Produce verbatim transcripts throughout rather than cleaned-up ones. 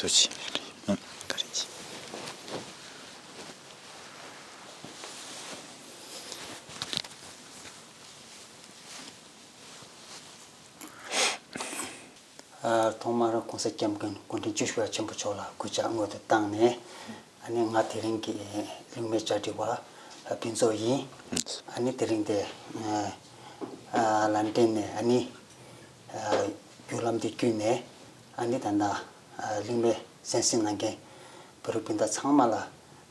ཐུགས་རྗེ་ཆེ། ཨ། ད་རེས་ཀྱི། ཨ། ཐོག་མར་༸གོང་ས་༸སྐྱབས་མགོན་སྐུ་ཕྲེང་བཅུ་བཞི་པ་ཆེན་པོ་མཆོག་ལ་གུས་ཕྱག་སྔོན་དུ་བཏང་ནས། ཨ་ནི་ང་དེ་རིང་གི་གླེང་མོལ་བཅར་འདྲི་བ་ཕུན་ཚོགས་ཡིན། ཨ་ནི་དེ་རིང་དེ་ཨ་ལན་ཀྲན་ནས་ཨ་ནི་ཨ་བརྒྱུད་ལམ་འདི་བརྒྱུད་ནས་ཨ་ནི་ད་ལྟ་ཨ་གླེང་མོལ་གསན་གཟིགས་གནང་མཁན་བོད་རིགས་སྤུན་ཟླ་ཚང་མ་ལ་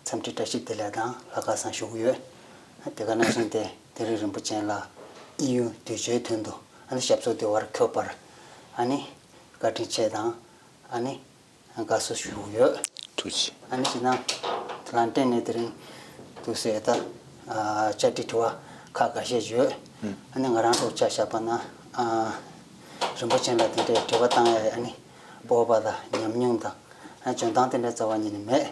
འཚམས་འདྲི་བཀྲ་ཤིས་བདེ་ལེགས་དང་ལྷག་དཀར་བཟང་ཞུ་གི་ཡོད། དེ་ག་ནང་བཞིན་ཏེ་དེ་རིང་རིན་པོ་ཆེ་ལགས་དབྱིན་ཡུལ་དུས་ཆེན་དོན་དུ་ཨ་ནི་ཞབས་སོར་བདེ་བར་འཁོད་པར་ཨ་ནི་བཀའ་དྲིན་ཆེ་དང་ཨ་ནི་དགའ་བསུ་ཞུ་གི་ཡོད། ཐུགས་རྗེ་ཆེ། ཨ་ནི་ཞེ་ན་ལན་ཀྲན་ནས་དེ་རིང་དུ་ཟེར་ད་ཨ་བཅར་འདྲི་དྲི་བ་ཁག་འགའ་ཤས་ཡོད། ཨ་ནི་ང་རང་ཚོ་ཆ་བཞག་པ་ན་ཨ་རིན་པོ་ཆེ་ལ་དེ་འདྲའི་དྲི་བ་བཏང་ཡ་ཨ་ནི་སྤོབས་པ་དང་ཉམས་མྱོང་དང་ཨ་འཇོན་ཐང་དེ་འདྲ་རྩ་བ་ཉིད་ནས་མེད།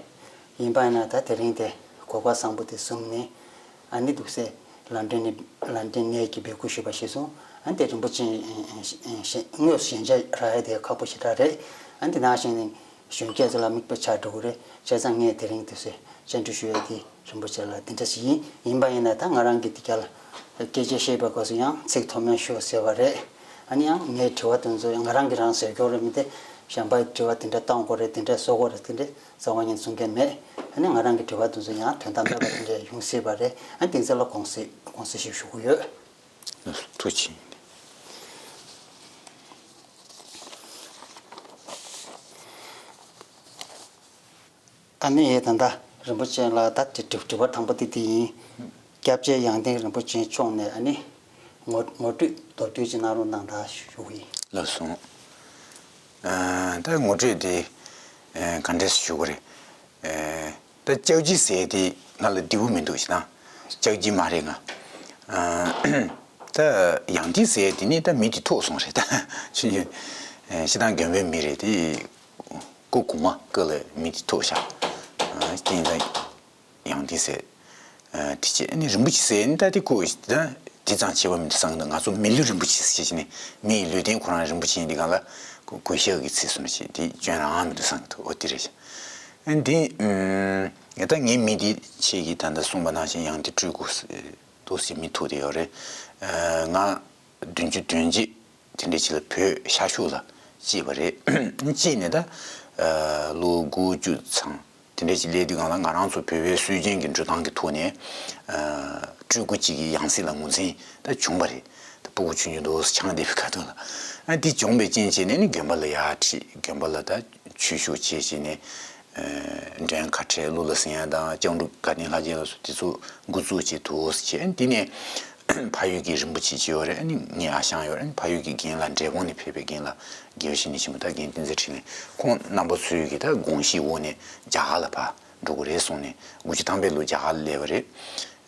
ཡིན་པ་ཡིན་ན་ད་དེ་རིང་དེ་གོ་སྐབས་བཟང་པོ་དེ་བཟུང་ནས་ཨ་ནི་འདུག་སེ་ལན་ཀྲན་ནས་ལན་ཀྲན་ནས་ཀྱི་འབོད་སྐུལ་ཞུས་པ་ཞིག་སོང་། ཨ་ནི་དེ་རིན་པོ་ཆེ་དངོས་སུ་ཞལ་མཇལ་རག་ཡ་དེ་ཁག་པོ་ཞེ་དྲག་རེད། ཨ་ནི་དེ་ནང་བཞིན་གཞོན་སྐྱེས་ཚོ་ལ་མིག་དཔེ་ཆགས་འགྲོ་གི་རེད། བྱས་ཙང་ངས་དེ་རིང་དུས་ཚོད་བཅར་འདྲི་ཞུ་ཡ་དེ་རིན་པོ་ཆེ་ལ་དེ་འདྲ་ཞིག་ཡིན། ཡིན་པ་ཡིན་ན་ད་ང་རང་གི་དེ་ག་ལ་སྐད་ཆ་བཤད་པའི་སྐབས་སུ་ཡང་ཚིག་མཐོ་དམན་ཤོད་ཟེར་བ་རེད། ཨ་ནི་ཡང་ངའི་དྲི་བ་དེ་ཚོ་ཡང་ང་རང་གིས་རང་ཟེར་སྐྱོར་རེད་མི་དེ་གཞན་པའི་དྲི་བ་དེ་འདྲ་བཏང་དགོས་རེད་དེ་འདྲ་བཟོ་དགོས་རེད་དེ་འདྲ་རྩ་བ་ཉིད་གསུང་མཁན་མེད། ཨ་ནི་ང་རང་གི་དྲི་བ་དེ་ཚོ་ཡང་དོན་དམ་མེད་པ་དེ་འདྲ་ཡོང་སྲིད་པ་རེད། ཨ་ནི་དེ་ཚོ་ལ་དགོངས་སེལ་དགོངས་སེལ་ཞིག་ཞུ་གི་ཡོད། ཐུགས་རྗེ་ཆེ། ཨ་ནི་ད་ལྟ་རིན་པོ་ཆེ་ལ་ད་དེ་དྲི་དྲི་བ་དང་པོ་དེ་དེ་ཡིན། སྐྱབས་རྗེ་ཡང་སྟེང་རིན་པོ་ཆེ་མཆོག་ནས་ཨ་ནི་ངོ་ངོ་སྤྲོད་མདོར་བསྡུས་ཅིག་གནང་རོགས་གནང་དང་ཞུ་གི་ཡིན། ལགས་སོ། ཨ། ད་ངོ་སྤྲོད་དེ་ཨ་ག་འདྲས་ཞུ་གི་རེད། ཨ། ད་ལྕགས་ཀྱི་ཟས་དེ་ང་ལ་བདེ་པོ་མི་འདུག་ཞེ་ན། ལྕགས་ཀྱི་མ་རེད་ང་། ཨ། ད་ཡང་ཏི་ཟས་དེ་ནི་ད་མི་དེ་ཐུག་སོང་རེད་ད། ཆུ་ཆུ། ཨ། ཤི་ཐང་དགོན་པའི་མི་རེད་དེ། སྐུ་གོང་མ་སྐུ་ལ་མི་དེ་ཐུག་ཤག་ཨ། རྐྱེན་ད་ཡང་ཏི་ཟས། ཨ། དེ་བྱས་ནི་རིན་པོ་ཆེ་ཟས་ནི་ད་དེ་ཁོ་ད་དེ་ཙང་ཆེ་བ་མི་འདུག་བསམ་གི་འདུག་ང་ཚོ་མི་ལུས་རིན་པོ་ཆེ་ཟེར་བྱས་ནི་མི་ཡི་ལུས་རྟེན་ཁོ་རང་རིན་པོ་ཆེ་ཡིན་དེ་གང་ལ་གུས་ཞབས་ཀྱི་ཚིག་གསུངས་བྱས་དེ་སྐྱོན་རང་མི་འདུག་བསམ་གི་འདུག་འོ་དེ་རེད་ཤག་ཨ། འདི་ཨ་ད་ངའི་མི་དེ་ཁྱེད་ཀྱིས་ད་ལྟ་གསུངས་པ་ནང་བཞིན་ཡང་དེ་སྤྲུལ་སྐུ་ཟེར་དུ་ཟེར་མི་ཐུག་དེ་ཡོད་རེད། ཨ། ང་བདུན་ཅུ་དོན་གཅིག་དེ་འདྲ་ཅིག་ལ་བོད་ཤར་ཕྱོགས་ལ་སྐྱེས་པ་རེད། སྐྱེས་ནས་ད་ཨ་ལོ་དགུ་བཅུ་ཚང་དེ་འདྲ་ཅིག་སླེབས་དུས་སྒང་ལ་ང་རང་ཚོ་བོད་པའི་སྲོལ་རྒྱུན་གྱི་འགྲོ་སྟངས་ཀྱི་ཐོག་ནས་ཨ་སྤྲུལ་སྐུ་གཅིག་གི་ཡང་སྲིད་ལ་ངོས་འཛིན་ད་བྱུང་བ་རེད། ད་སྤུ་གུ་ཆུང་ཆུང་འདུག་སེ་ཆང་བསྡད་པའི་ཁ་ཐུག་ལ། ཨ། འདི་བྱུང་བའི་རྐྱེན་བྱས་ནས་ནི་དགོན་པ་ལ་ཡར་ཁྲིད། དགོན་པ་ལ་ད་ཆོས་ཞུགས་བྱས་བྱས་ནས། ཨ། འགྲན་ཁ་བྲལ་བློ་ལ་ཟིན་ཡ་དང་སྐྱབས་འགྲོ་དགའ་ལྡན་ལྷ་རྒྱལ་ལ་སོགས་དེ་ཚོ་འགོ་བཙུགས་བྱས་འདུག་སེ་བྱས། དེ་ནས་ཕ་ཡུལ་གྱི་རིན་པོ་ཆེ་ཅིག་ཡོད་རེད། ཨ་ནི་ངའི་ཨ་ཞང་ཡོད་རེད། ཨ་ནི་ཕ་ཡུལ་གྱི་རྒན་ལགས། འབྲས་སྤུངས་ནས་ཕེབས་པའི་རྒན་ལགས་དགེ་བའི་བཤེས་གཉེན་ཆེན་པོ་ད་རྒན་བསྟན་འཛིན་འཕྲིན་ལས་ཁོང་རྣམ་པ་ཚོའི་གི་ད་དགོངས་གཞིའི་འོག་ནས་རྒྱ་གར་ལ་ཕར་འགྲོ་དགོས་རེད་གསུངས་ནས་དགུ་བཅུ་ཐམ་པའི་ལོ་རྒྱ་གར་ལ་སླེབས་པ་རེད།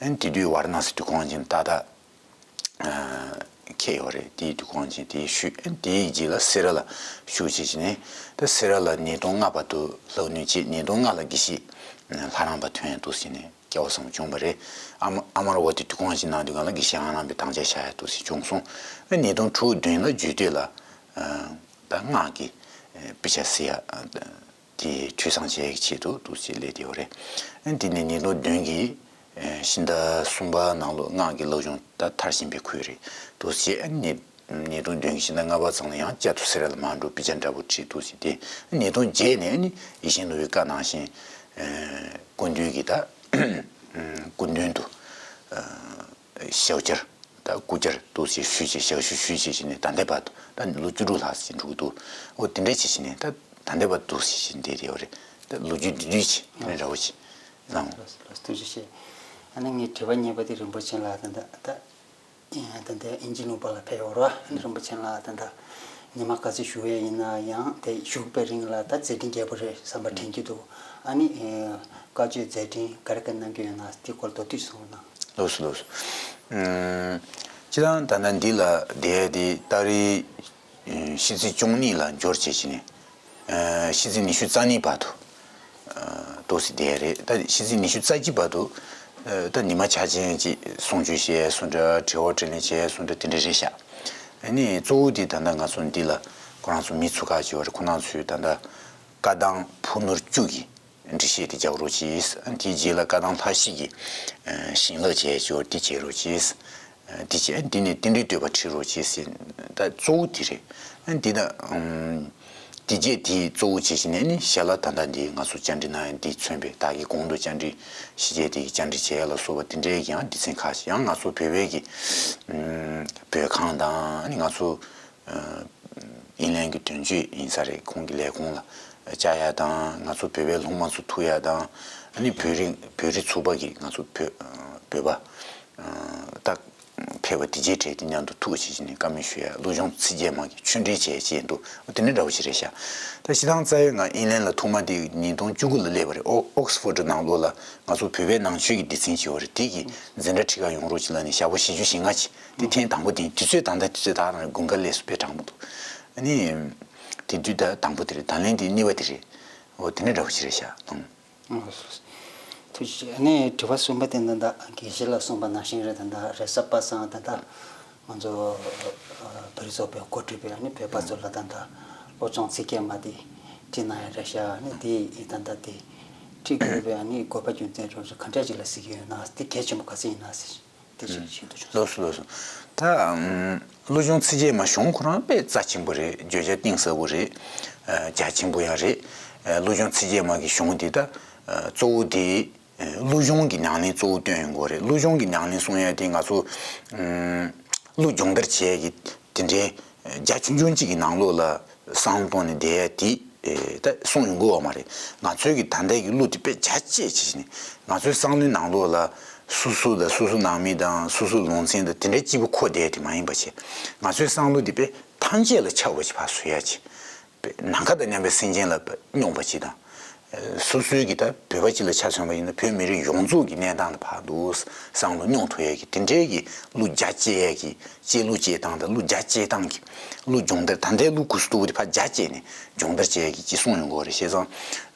ཨ་ནི་དེ་དུས་ཝཱ་ར་ཎ་སི་དུས་འཁོར་དབང་ཆེན་ཏག་ཏག་ཁེལ་ཡོད་རེད། དེའི་དུས་འཁོར་དབང་ཆེན་དེའི་ཤུལ། དེའི་རྗེས་ལ་སེ་ར་ལ་བཞུགས་བྱས་བྱས་ནས། ད་སེ་ར་ལ་ཉིས་སྟོང་ལྔ་བར་དུ་ལྷག་ནུས་བྱས། ཉིས་སྟོང་ལྔ་ལ་དགེ་བཤེས་ལྷ་རམས་པ་ཐོན་འདུག་ཟེར་ནས་སྐལ་བ་བཟང་པོ་བྱུང་བ་རེད། ཨ་མ་ཨ་མར་འོ་དེ་དུས་འཁོར་དབང་ཆེན་གནང་དུས་སྒང་ལ་དགེ་བཤེས་ལྷ་རམས་པའི་དམ་བཅའ་བཞག་ཡ་འདུག་ཟེར་བྱུང་སོང་། ཨ་ཉིས་སྟོང་དྲུག་བདུན་ལ་རྒྱུད་སྟོད་ལ་ད་སྔགས་ཀྱི་དཔེ་ཆ་གཟིགས་ཡ། དེ་འཐུས་ཚང་བྱེད་ཡག་གི་ཆེད་དུ་འདུག་ཅེས་སླེབས་བསྡད་ཡོད་རེད། ཨ་ནི་དེ་ནས་ཉིས་སྟོང་བདུན་གྱི་ཕྱི་ཟླ་གསུམ་པ་ནང་ལོ་སྔགས་ཀྱི་སློབ་སྦྱོང་ད་མཐར་ཕྱིན་པའི་ཁུལ་རེད་འདུག་ཅེས། ཨ་ནི་ཉིས་སྟོང་བདུན་གྱི་ཕྱི་ཟླ་ལྔ་པ་ཙམ་ལ་ཡང་བསྐྱར་དུ་སེ་ར་ལ་མར་འགྲོ། དཔེ་ཆ་འདྲ་པོ་ཁྲིད་འདུག་ཅེས། དེ་ཉིས་སྟོང་བརྒྱད་ནས་ཨ་ནི་ཡིད་བཞིན་ནོར་བུའི་བཀའ་ནང་བཞིན་སྐུ་མདུན་གྱི་ད་སྐུ་མདུན་དུ་ཞབས་བཅར། ད་སྐུ་བཅར་འདུག་ཅེས་ཞུས་བྱས། ཞབས་ཞུ་ཞུས་བྱས་བྱས་ནས་ད་ལྟའི་བར་དུ་ད་ལོ་བཅུ་དྲུག་ལྷག་ཙམ་འགྲོ་གི་འདུག་འོ་དེ་འདྲ་བྱས་བྱས་ནས་ད་ད་ལྟའི་བར་དུ་འདུག་ཅེས་བྱས་བསྡད་ཡོད་རེད། ད་ལོ་རྒྱུས་བསྡུས་བསྡུས་ཅིག་ཨ་ནི་འདྲ་བོ་ཅིག་གནང་། ལགས་སོ། ལགས་སོ། ཐུགས་རྗེ་ཆེ། ཨ་ནི་ངའི་དྲི་བ་གཉིས་པ་དེ་རིན་པོ་ཆེ་ལགས་ད་ད་ད་ད་ལྟའི་དབྱིན་ཇི་ལུང་པ་ལ་ཕེབས་ཡོད་རེད། ཨ་ནི་རིན་པོ་ཆེ་ལགས་ད་ད་ཉི་མ་ག་ཚོད་བཞུགས་ཡས་ཡིན་ན་ཡང་དེ་བཞུགས་པའི་རིང་ལ་ད་མཛད་འཕྲིན་རྒྱས་པོ་རེད་བསམ་པ་དྲན་གྱི་འདུག་ཨ་ནི་བཀའ་ཆོས་མཛད་འཕྲིན་ག་རེ་ག་རེ་གནང་གི་ཡོད་ན་དེ་སྐོར་མདོར་བསྡུས་གསུང་རོགས་གནང་། ལགས་སོ། ལགས་སོ། ཨམ། སྤྱིར་བཏང་ད་ལྟ་འདི་ལ་བསྡད་དེ་ཏ་རིག་ཨམ། ཕྱི་ཚེས་བཅུ་གཉིས་ལ་འབྱོར་བྱས་བྱས་ནས། ཨ། ཕྱི་ཚེས་ཉི་ཤུ་རྩ་གཉིས་བར་དུ། ཨ། འདུག་སེ་བསྡད་རེད། ད་ཕྱི་ཚེས་ཉི་ཤུ་རྩ་གཅིག་བར་དུ། ཨ། ད་ཉི་མ་འཆར་ཅན་ཅིག་གསུང་ཆོས་བཤད་སུ་འདྲ། དྲི་བ་དྲིས་ལན་བྱས་སུ་འདྲ། དེ་འདྲ་རེད་ཤག་ཨ་ནི་གཙོ་བོ་དེ་ད་ལྟ་ང་ཚོ་འདི་ལ་ཁོ་རང་ཚོ་མི་ཚུགས་ཁག་ཅིག་ཡོད་རེད། ཁོ་རང་ཚོས་ད་ལྟ་ བཀའ་གདམས་ཕུ་ནུ་བཅུ་གི་འགྲེལ་བཤད་དེ་རྒྱག་རོགས་གྱིས། དེའི་རྗེས་ལ་བཀའ་གདམས་ལྷ་བཞི་གི་ཞིང་ལས་བྱས་ཆོག་དེ་བྱེད་རོགས་གྱིས། དེ་བྱས་དེ་ནས་རྟེན་འབྲེལ་བསྟོད་པ་ཁྲིད་རོགས་གྱིས་ཟེར། ད་གཙོ་བོ་དེ་རེད། འདི་ད་དེ་རྗེས་དེ་གཙོ་བོ་བྱེད་བཞིན་ནས་ནི་ཞལ་ལག་ད་ལྟ་འདི་ང་ཚོ་བཅར་འདྲི་གནང་ཡ་འདི་མཚོན་པའི་བདག་གི་གོང་དུ་བཅར་འདྲི་ཞིག་བྱས་དེ་བཅར་འདྲི་བྱས་ལ་སོགས་པ་དེ་འདྲའི་ཡང་སྡེ་ཚན་ཁག་ཅིག་ཡང་ང་ཚོ་བོད་པའི་གི་བོད་ཁང་དང་ནི་ང་ཚོ་ཨིན་ལན་གྱི་དོན་གཅོད་ཡིན་ས་རེད། ཁོང་གི་ལས་ཁུངས་ལ་བཅར་ཡ་དང་ང་ཚོ་བོད་པའི་སློབ་མ་ཚོ་ཐུག་ཡ་དང་ཨ་ནི་བོད་རིགས་བོད་རིགས་ཚོགས་པ་གི་ང་ཚོ་བོད་བོད་པ་ད་ཕེབས་པ་དེ་རྗེས་གྲས་དེ་མཉམ་དུ་ཐུག་བྱས་བྱས་ནས་བཀའ་མོལ་ཞུ་ཡ་བློ་སྦྱོང་ཚིག་བརྒྱད་མ་གི་ཆོས་འབྲེལ་བྱས་བྱས་འདུག་དེ་ནི་འདྲ་བོ་ཞིག་རེད་ཤག་ད་སྤྱིར་བཏང་རྩ་བའི་ང་ཨིན་ལན་ལ་ཐོག་མ་དེ་ཉིས་སྟོང་བཅུ་དགུ་ལ་སླེབས་པ་རེད། ཨོ་ཨོག་སི་ཕོར་ཌི་ནང་ལོགས་ལ་ང་ཚོ་བོད་པའི་ནང་ཆོས་ཀྱི་སྡེ་ཚན་ཅིག་ཡོད་རེད། དེ་གི་འཛིན་གྲྭ་ཁྲིད་ག་ཡོང་རོགས་གྱིས་ལབ་ནས་ཞག་པོ་བཞི་བཅུ་ཞེ་ལྔ་ཅིག་དེ་ཐེངས་དང་པོ་དེ་ཡིན། དུས་ཚོད་ད་ལྟ་དུས་ཚོད་ད་རང་དགུན་ཁ་སླེབས་སོང་། དཔེ་དྲང་པོ་འདུག་ཨ་ནི་དེ་དུས་ད་དང་པོ་དེ་རེད། ད་ལན་དེ་གཉིས་པ་དེ་རེད། འོ་དེ་ནི་འདྲ་བོ་ཞིག་རེད་ཤག་ཨང་། ཐུགས་རྗེ་ཆེ། ཨ་ནི་དྲི་བ་གསུམ་པ་དེ་ད་ལྟ་དགེ་བཤེས་ལགས་གསུངས་པ་ནང་བཞིན་རེད། ད་ལྟ་རེས་གཟའ་པ་སངས་ད་ལྟ་ང་ཚོ་བོད་རིགས་ཚོགས་པའི་འགོ་ཁྲིད་པའི་ཨ་ནི་བོད་པ་ཚོ་ལ་ད་ལྟ་སློབ་སྦྱོང་ཚིག་བརྒྱད་མ་དེ་ཁྲིད་གནང་ཡ་རེད་ཤག་ཨ་ནི་དེ་ད་ལྟ་དེ་ཁྲིད་དགོས་པའི་ཨ་ནི་དགོས་པ་རྒྱུ་མཚན་རོགས་ཚོ་ག་འདྲ་ཅིག་ལ་གཟིགས་ཀྱི་ཡོད་ན། དེ་གལ་ཆེན་པོ་ག་ཚོད་ཡིན་ན་ཟེར། དེ་བཞིན་ཤིན་ཏུ་བྱུང་། ལགས་སོ་ལགས་སོ། ད་ཨམ་བློ་སྦྱོང་ཚིག་བརྒྱད་མ་གཞུང་ཁོ་རང་དཔེ་རྩ་ཆེན་པོ་རེད། བརྗོད་བྱ་གཏིང་ཟབ་པོ་རེད། ཨ་རྒྱ་ཆེན་པོ་ཡང་རེད། ཨ་བློ་སྦྱོང་ཚིག་བརྒྱད་མ་གི་གཞུང་དེ་ད་ཨ་གཙོ་བོ་དེ་ཨ་བློ་སྦྱོང་གི་ཉམས་ལེན་གཙོ་བོ་བཏོན་ཡོང་གི་རེད། བློ་སྦྱོང་གི་ཉམས་ལེན་གསུང་ཡ་དེ་ང་ཚོ་ཨམ་བློ་སྦྱོང་བརྡར་བྱེད་ཡ་གི་དེ་འདྲའི་རྒྱ་ཆུང་ཆུང་གཅིག་གི་ནང་ལོགས་ལ་བསམ་བློ་གཏོང་ནས་བསྡད་ཡ་དེ་ཨེ་ད་གསུང་ཡོང་གི་ཡོད་མ་རེད། ང་ཚོའི་གི་ད་ལྟའི་གི་བློ་དེ་དཔེ་རྒྱ་བསྐྱེད་བྱས་ནས་ང་ཚོའི་བསམ་བློའི་ནང་ལོགས་ལ་སོ་སོ་དང་སོ་སོ་ནང་མི་དང་སོ་སོ་ལུང་ཚན་དང་དེ་འདྲའི་སྐྱིད་པོ་འཁོར་བསྡད་དེ་མ་ཡིན་པ་བྱས། ང་ཚོའི་བསམ་བློ་དེ་དཔེ་ཐམས་ཅད་ལ་ཁྱབ་པ་ཞིག་ཕར་བཟོ་ཡ་བྱས། དཔེ་ནམ་མཁའ་དང་མཉམ་པའི་སེམས་ཅན་ལ་དཔེ་སྙོམས་པ་ཅིག་དང་། སོ་སོའི་གི་ད་བོད་པ་གཅིག་ལ་ཆ་མཚོན་པ་ཡིན་ན་བོད་མི་རིགས་ཡོངས་རྫོགས་ཀྱི་གནས་སྟངས་དང་བར་དུ་བསམ་བློ་སྙོང་ཐུབ་ཡས་ཀྱི་དེ་འདྲའི་གི་བློ་རྒྱ་བསྐྱེད་ཡས་ཀྱི་བསྐྱེད་བློ་བསྐྱེད་སྟངས་དང་བློ་རྒྱ་བསྐྱེད་སྟངས་ཀྱི་བློ་སྦྱོང་བརྡར། ད་ལྟའི་བློ་ཁུ་སུ་སྟུ་བུ་དེ་ཕར་རྒྱ་བསྐྱེད་ནས་སྦྱོང་བརྡར་བྱེད་ཡས་ཀྱི་ཅིག་གསུངས་ཡོང་གི་ཡོད་རེད། བྱས་ཙང་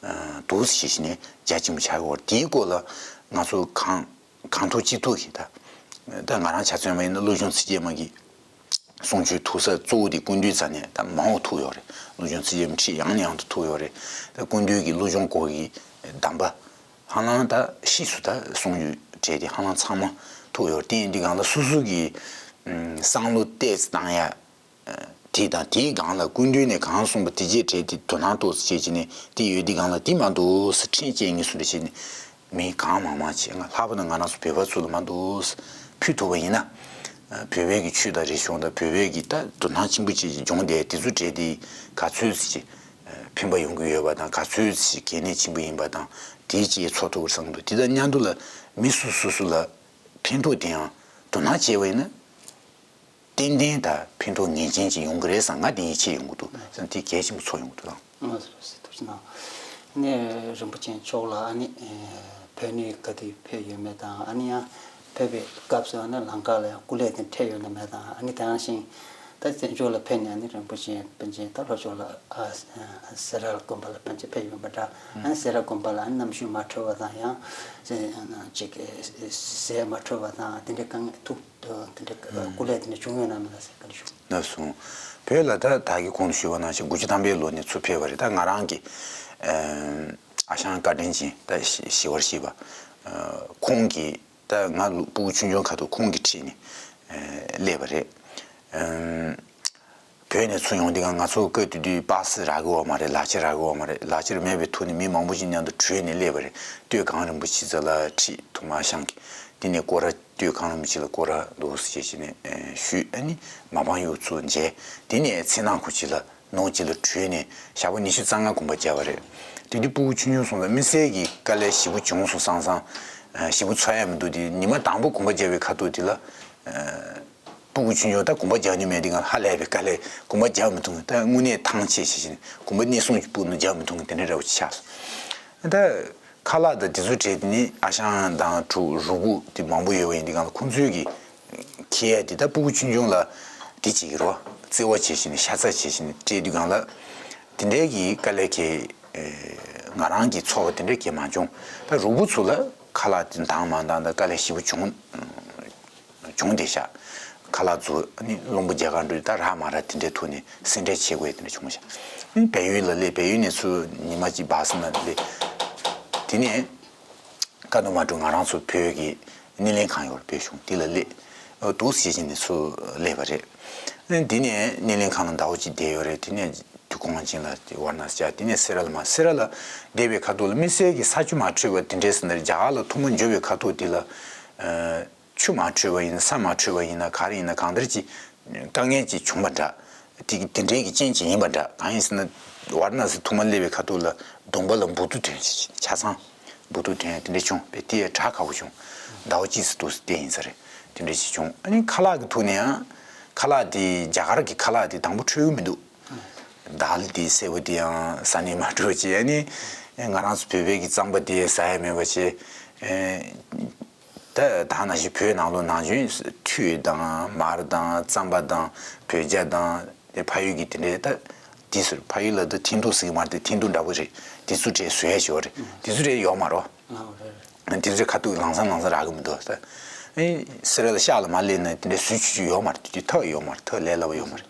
འདུག་སེ་བྱས་ནས་རྒྱ་ཆེན་པོ་ཆགས་ཀྱི་ཡོད་རེད། དེའི་སྐོར་ལ་ང་ཚོ་གང་གང་ཐུབ་ཅི་ཐུབ་ཀྱིས་ད་ད་ང་རང་ཆ་མཚོན་པ་ཡིན་ན་བློ་སྦྱོང་ཚིག་བརྒྱད་མ་གི་གསུང་ཆོས་ཐུག་ས་གཙོ་བོ་དེ་སྐུ་མདུན་རྩ་ནས་ད་མང་བོ་ཐུག་ཡོད་རེད། བློ་སྦྱོང་ཚིག་བརྒྱད་མ་ཁྲིད་ཡང་ནས་ཡང་དུ་ཐུག་ཡོད་རེད། ད་སྐུ་མདུན་གྱི་བློ་སྦྱོང་སྐོར་གྱི་གདམས་པ་ཧ་ལམ་ད་ཕྱིས་སུ་ད་གསུང་ཆོས་གྲས་དེ་ཧ་ལམ་ཚང་མ་ཐུག་ཡོད་རེད། དེ་ཡིན་དུས་སྒང་ལ་སོ་སོ་གི་བསམ་བློ་ཏོག་ཙམ་བཏང་ཡ། དེ་དང་དེའི་སྒང་ལ་སྐུ་མདུན་ནས་གང་གསུངས་པ་དེ་རྗེས་གྲས་དེ་དོ་སྣང་ཏོག་ཙམ་བྱས་བྱས་ནས་དེ་ཡོད་དུས་སྒང་ལ་དེ་མ་འདུག་ཟེར་ཁྲིད་བྱེད་ངེས་སུ་རེ་བྱས་ནས་མི་གང་མང་མང་བྱས། ང་ལྷག་པར་དུ་ང་རང་ཚོ་བོད་པ་ཚོ་ལ་མ་འདུག་ཟེར་ཕུལ་ཐུབ་པ་ཡིན་ན། བོད་པའི་གི་ཆོས་དང་རིག་གཞུང་དང་བོད་པའི་གི་ད་དོ་སྣང་ཆེན་པོ་བྱས་ཀྱི་སྦྱོང་བརྡར་དེ་ཚོ་གྲས་དེ་ག་ཚོད་ཅིག་ཕན་པ་ཡོང་གི་ཡོད་པ་དང་ག་ཚོད་ཅིག་གལ་གནད་ཆེན་པོ་ཡིན་པ་དང་དེའི་ཅིག་ཚོར་ཐུབ་པར་བསམ་འདུག་དེ་དང་མཉམ་དུ་ལ་མི་སུ་སོ་སོ་ལ་ཕན་ཐོགས་དེ་ཡང་དོ་སྣང་བྱས་པ་ཡིན་ན། ཏན་ཏན་ད་ཕན་ཐོགས་ངེས་ཅན་ཅིག་ཡོང་གི་རེད་བསམ། ང་དེ་ཡིད་ཆེས་ཡོང་གི་འདུག་བསམ། དེ་གལ་ཆེན་པོ་ཚོར་ཡོང་གི་འདུག་ལགས། ལགས་སོ། ཐུགས་རྗེ་གནང་། ནས་རིན་པོ་ཆེ་མཆོག་ལ་ཨ་ནི་བོད་ནས་ག་དུས་ཕེབས་ཡོད་མེད་དང་ཨ་ནི་ཡང་ཕེབས་པའི་སྐབས་སུ་ཨ་ནི་ལམ་ཁ་ལ་ཡང་སྐུ་ལས་དེ་འཕྲད་ཡོད་ན་མེད་དང་ཨ་ནི་དེ་ནང་བཞིན་ད་བཙན་བྱོལ་ལ་ཕེབས་ནས་ཨ་ནི་རིན་པོ་ཆེ་པཎ་ཆེན་ད་ལྷོ་ཕྱོགས་ལ་ཨ་སེ་ར་དགོན་པ་ལ་པཎ་ཆེན་ཕེབས་ཡོད་པ་འདྲ། ཨ་ནི་སེ་ར་དགོན་པ་ལ་ཨ་ནི་རྣམ་ཤེས་མ་འཕྲོད་པ་དང་ཡང་ཅིག་ཟས་མ་འཕྲོད་པ་དང་དེ་འདྲའི་དཀའ་ངལ་ཐུག་དེ་འདྲ་སྐུ་ལས་དེ་འདྲ་བྱུང་ཡོད་ན་མེད་ན་ཟེར་བཀའ་འདྲི་ཞུ། ལགས་སོ། བོད་ལ་ད་ད་གི་གོང་དུ་ཞུས་པ་ནང་བཞིན་དགུ་བཅུ་ཐམ་པའི་ལོ་ནས་ཚུར་ཕེབས་པ་རེད། ད་ང་རང་གི་ཨ་ཞང་བཀའ་དྲིན་ཅན་ད་ཞི་བར་གཤེགས་པ་ཁོང་གིས་ད་ང་ལོ་ཕྲུ་གུ་ཆུང་ཆུང་ཁ་ཐུག་ཁོང་གིས་ཁྲིད་ནས་སླེབས་པ་རེད། བོད་ནས་ཚུར་ཡོང་དུས་སྒང་ང་ཚོ་སྐབས་དེ་དུས་པ་སེ་རག་གི་ཡོད་མ་རེད། ལག་ཁྱེར་རག་གི་ཡོད་མ་རེད། ལག་ཁྱེར་མེད་པའི་ཐོག་ནས་མི་མང་པོ་ཞིག་མཉམ་དུ་བྲོས་ནས་སླེབས་པ་རེད། སྟོད་གངས་རིན་པོ་ཆེ་རྩ་ལ་ཁྲིད་ཐོག་མར་ཤང་གི་དེ་ནས་སྐོར་ར་སྟོད་གངས་རིན་པོ་ཆེ་ལ་སྐོར་ར་འདུག་སེ་བྱས་བྱས་ནས་ཞུས། ཨ་ནི་མ་པང་གཡུ་མཚོ་མཇལ། དེ་ནས་ཚེ་ནག་ཁུལ་གཅིག་ལ་ནོར་གཅིག་ལ་བྲོས་ནས་ཞག་པོ་ཉི་ཤུ་རྩ་ལྔ་དགོན་པ་མཇལ་བ་རེད། དེ་དུས་ཕྲུ་གུ་ཆུང་ཆུང་སོང་ཙང་དམིགས་བསལ་གྱི་དཀའ་ལས་ཞེ་པོ་བྱུང་སོང་། སང་སང་ཞེ་པོ་ཚོར་ཡ་མི་འདུག་དེ་ཉི་མ་དང་པོ་དགོན་པ་མཇལ་བའི་ཁ་ཐུག་དེ་ལ། ཕྲུ་གུ་ཆུང་ཆུང་ད་དགོན་པ་རྒྱག་མྱོང་མེད་དེ་གང་ཧ་ལས་པའི་དཀའ་ལས། དགོན་པ་རྒྱག་མི་ཐུབ། ད་དངོས་གནས་ཐང་ཆད་བྱས་བྱས་ནས་དགོན་པ་གནས་སྲུང་གི་སྤུ་ནུ་རྒྱག་མི་ཐུབ་མཁན་དེ་འདྲ་འདྲ་བོ་ཅིག་ཆགས་སོང་། ད་ཁ་ལག་དང་དེ་ཚོ་སྤྲད་དེ་ནི་ཨ་ཞང་དང་གྲོགས་རུ་བུ་དེ་མང་པོ་ཡོད་པ་ཡིན་དེ་གང་ཁོང་ཚོས་ཀྱི་ཁྱེར་ཡ་དེ་ད་ཕྲུ་གུ་ཆུང་ཆུང་ལ་དེ་བྱེད་ཀྱི་རོ་བརྩེ་བ་བྱས་བྱས་ནས་ཤ་ཚ་བྱས་བྱས་ནས་སྤྲད་དུས་གང་ལ་དེ་འདྲའི་གི་དཀའ་ལས་ཁྱེར། ང་རང་གི་ཚོར་བ་དེ་འདྲའི་གི་མ་བྱུང་། ད་རུ་བུ་ཚོ་ལ་ཁ་ལག་དེ་འདང་མ་འདང་ད་དཀའ་ལས་ཞེ་པོ་བྱུང་། བྱུང་བསྡད་ཤག་ཁ་ལག་བཙུགས། ཨ་ནི་བློན་པོ་རྒྱ་གར་འགྲོ་ད་རག་མ་རག་དེ་འདྲའི་ཐོག་ནས་སེམས་ཁྲལ་བྱེད་དགོས་དེ་འདྲ་བྱུང་ཤག་ཨ་ནི་བལ་ཡུལ་ལ་སླེབས། བལ་ཡུལ་ནས་ཚུར་ཉི་མ་གཅིག་སྦག་ས་ན་སླེབས། དེ་ནས་ཀ་ཐ་མན་གྲུ་ང་རང་ཚོ་བོད་ཀྱི་སྣེ་ལེན་ཁང་ཡོད་རེད། བོད་གཞུང་དེ་ལ་སླེབས། འདུག་སེ་བྱས་ནས་ཚུར་སླེབས་པ་རེད། ཨ་ནི་དེ་ནས་སྣེ་ལེན་ཁང་ལ་ཟླ་བ་གཅིག་བསྡད་ཡོད་རེད། དེ་ནས་དུས་འཁོར་དབང་ཆེན་ལ་ཝཱ་ར་ཎ་སི་བཅར། དེ་ནས་སེ་ར་ལ་མར། སེ་ར་ལ་བསྡད་པའི་ཁ་ཐུག་ལ་དམིགས་བསལ་གྱི་ས་ཆུ་མ་འཕྲོད་པ་དེ་འདྲས་ཟེར་ན་རེད། རྒྱ་གར་ལ་ཐོག་མ་འབྱོར་བའི་ཁ་ཐུག་དེ་ལ། ཨ། ཆུ་མ་འཕྲོད་པ་ཡིན་ན་ས་མ་འཕྲོད་པ་ཡིན་ན་ག་རེ་ཡིན་ན་གང་ལྟར་ཅིག་དཀའ་ངལ་ཅིག་བྱུང་བ་འདྲ། དེ་དེ་འདྲའི་གི་རྐྱེན་ཅིག་ཡིན་པ་འདྲ། གང་ཡིན་ཟེར་ན་ཝཱ་ར་ཎ་སི་ཐོག་མ་སླེབས་པའི་ཁ་ཐུག་ལ་གདོང་པ་ལ་འབུ་ཏོ་ཐོན། ཆ་ཚང་འབུ་ཏོ་ཐོན། དེ་འདྲ་བྱུང་བས་དེ་ཡང་དྲག་ཁག་པོ་བྱུང་། ཟླ་བ་གཅིག་ཙམ་འདུག་སེ་བསྡད་ཡིན་ས་རེད། དེ་འདྲ་ཞིག་བྱུང་། ཨ་ནི་ཁ་ལག་གི་ཐོག་ནས་ཡང་ཁ་ལག་དེ་རྒྱ་གར་གྱི་ཁ་ལག་དེ་དང་པོ་འཕྲོད་ཀྱི་མི་འདུག་དཱལ་དེ་སེར་པོ་དེ་ཡང་ཟ་ནས་མ་འགྲོ་བྱས། ཨ་ནི་ང་རང་ཚོ་བོད་པའི་གི་རྩམ་པ་དེ་ཟ་ཡ་མེད་པ་བྱས། ད་ད་ནང་བཞིན་བོད་ནང་ལོགས་ནང་ཆུང་ཁྲུས་དང་མར་དང་རྩམ་པ་དང་བོད་ཇ་དང་དེ་ཕ་ཡུལ་གྱི་དེ་འདྲའི་ད་དེ་ཚོ་ཕ་ཡུལ་ལ་ད་ཐིན་ཐུ་ཟེར་གྱི་མ་རེད། དེ་ཐིན་ཐུ་འདྲ་པོ་རེད། དེ་ཚོ་འདྲའི་བཟོ་ཡ་ཞིག་ཡོད་རེད། དེ་ཚོ་འདྲའི་ཡོད་མ་རེད། དེ་ཚོའི་ཁ་ཐུག་ལམ་སང་ལམ་སང་རག་གི་མི་འདུག་ད་ཨེ་སེ་ར་ལ་ཤག་ལ་མར་སླེབས་ན་དེ་འདྲའི་བཟོ་བཅོས་ཅིག་ཡོད་མ་རེད། དེ་དུས་ཐག་ཡོད་མ་རེད། ཐག་ལས་སླ་པོ་ཡོད་མ་རེད།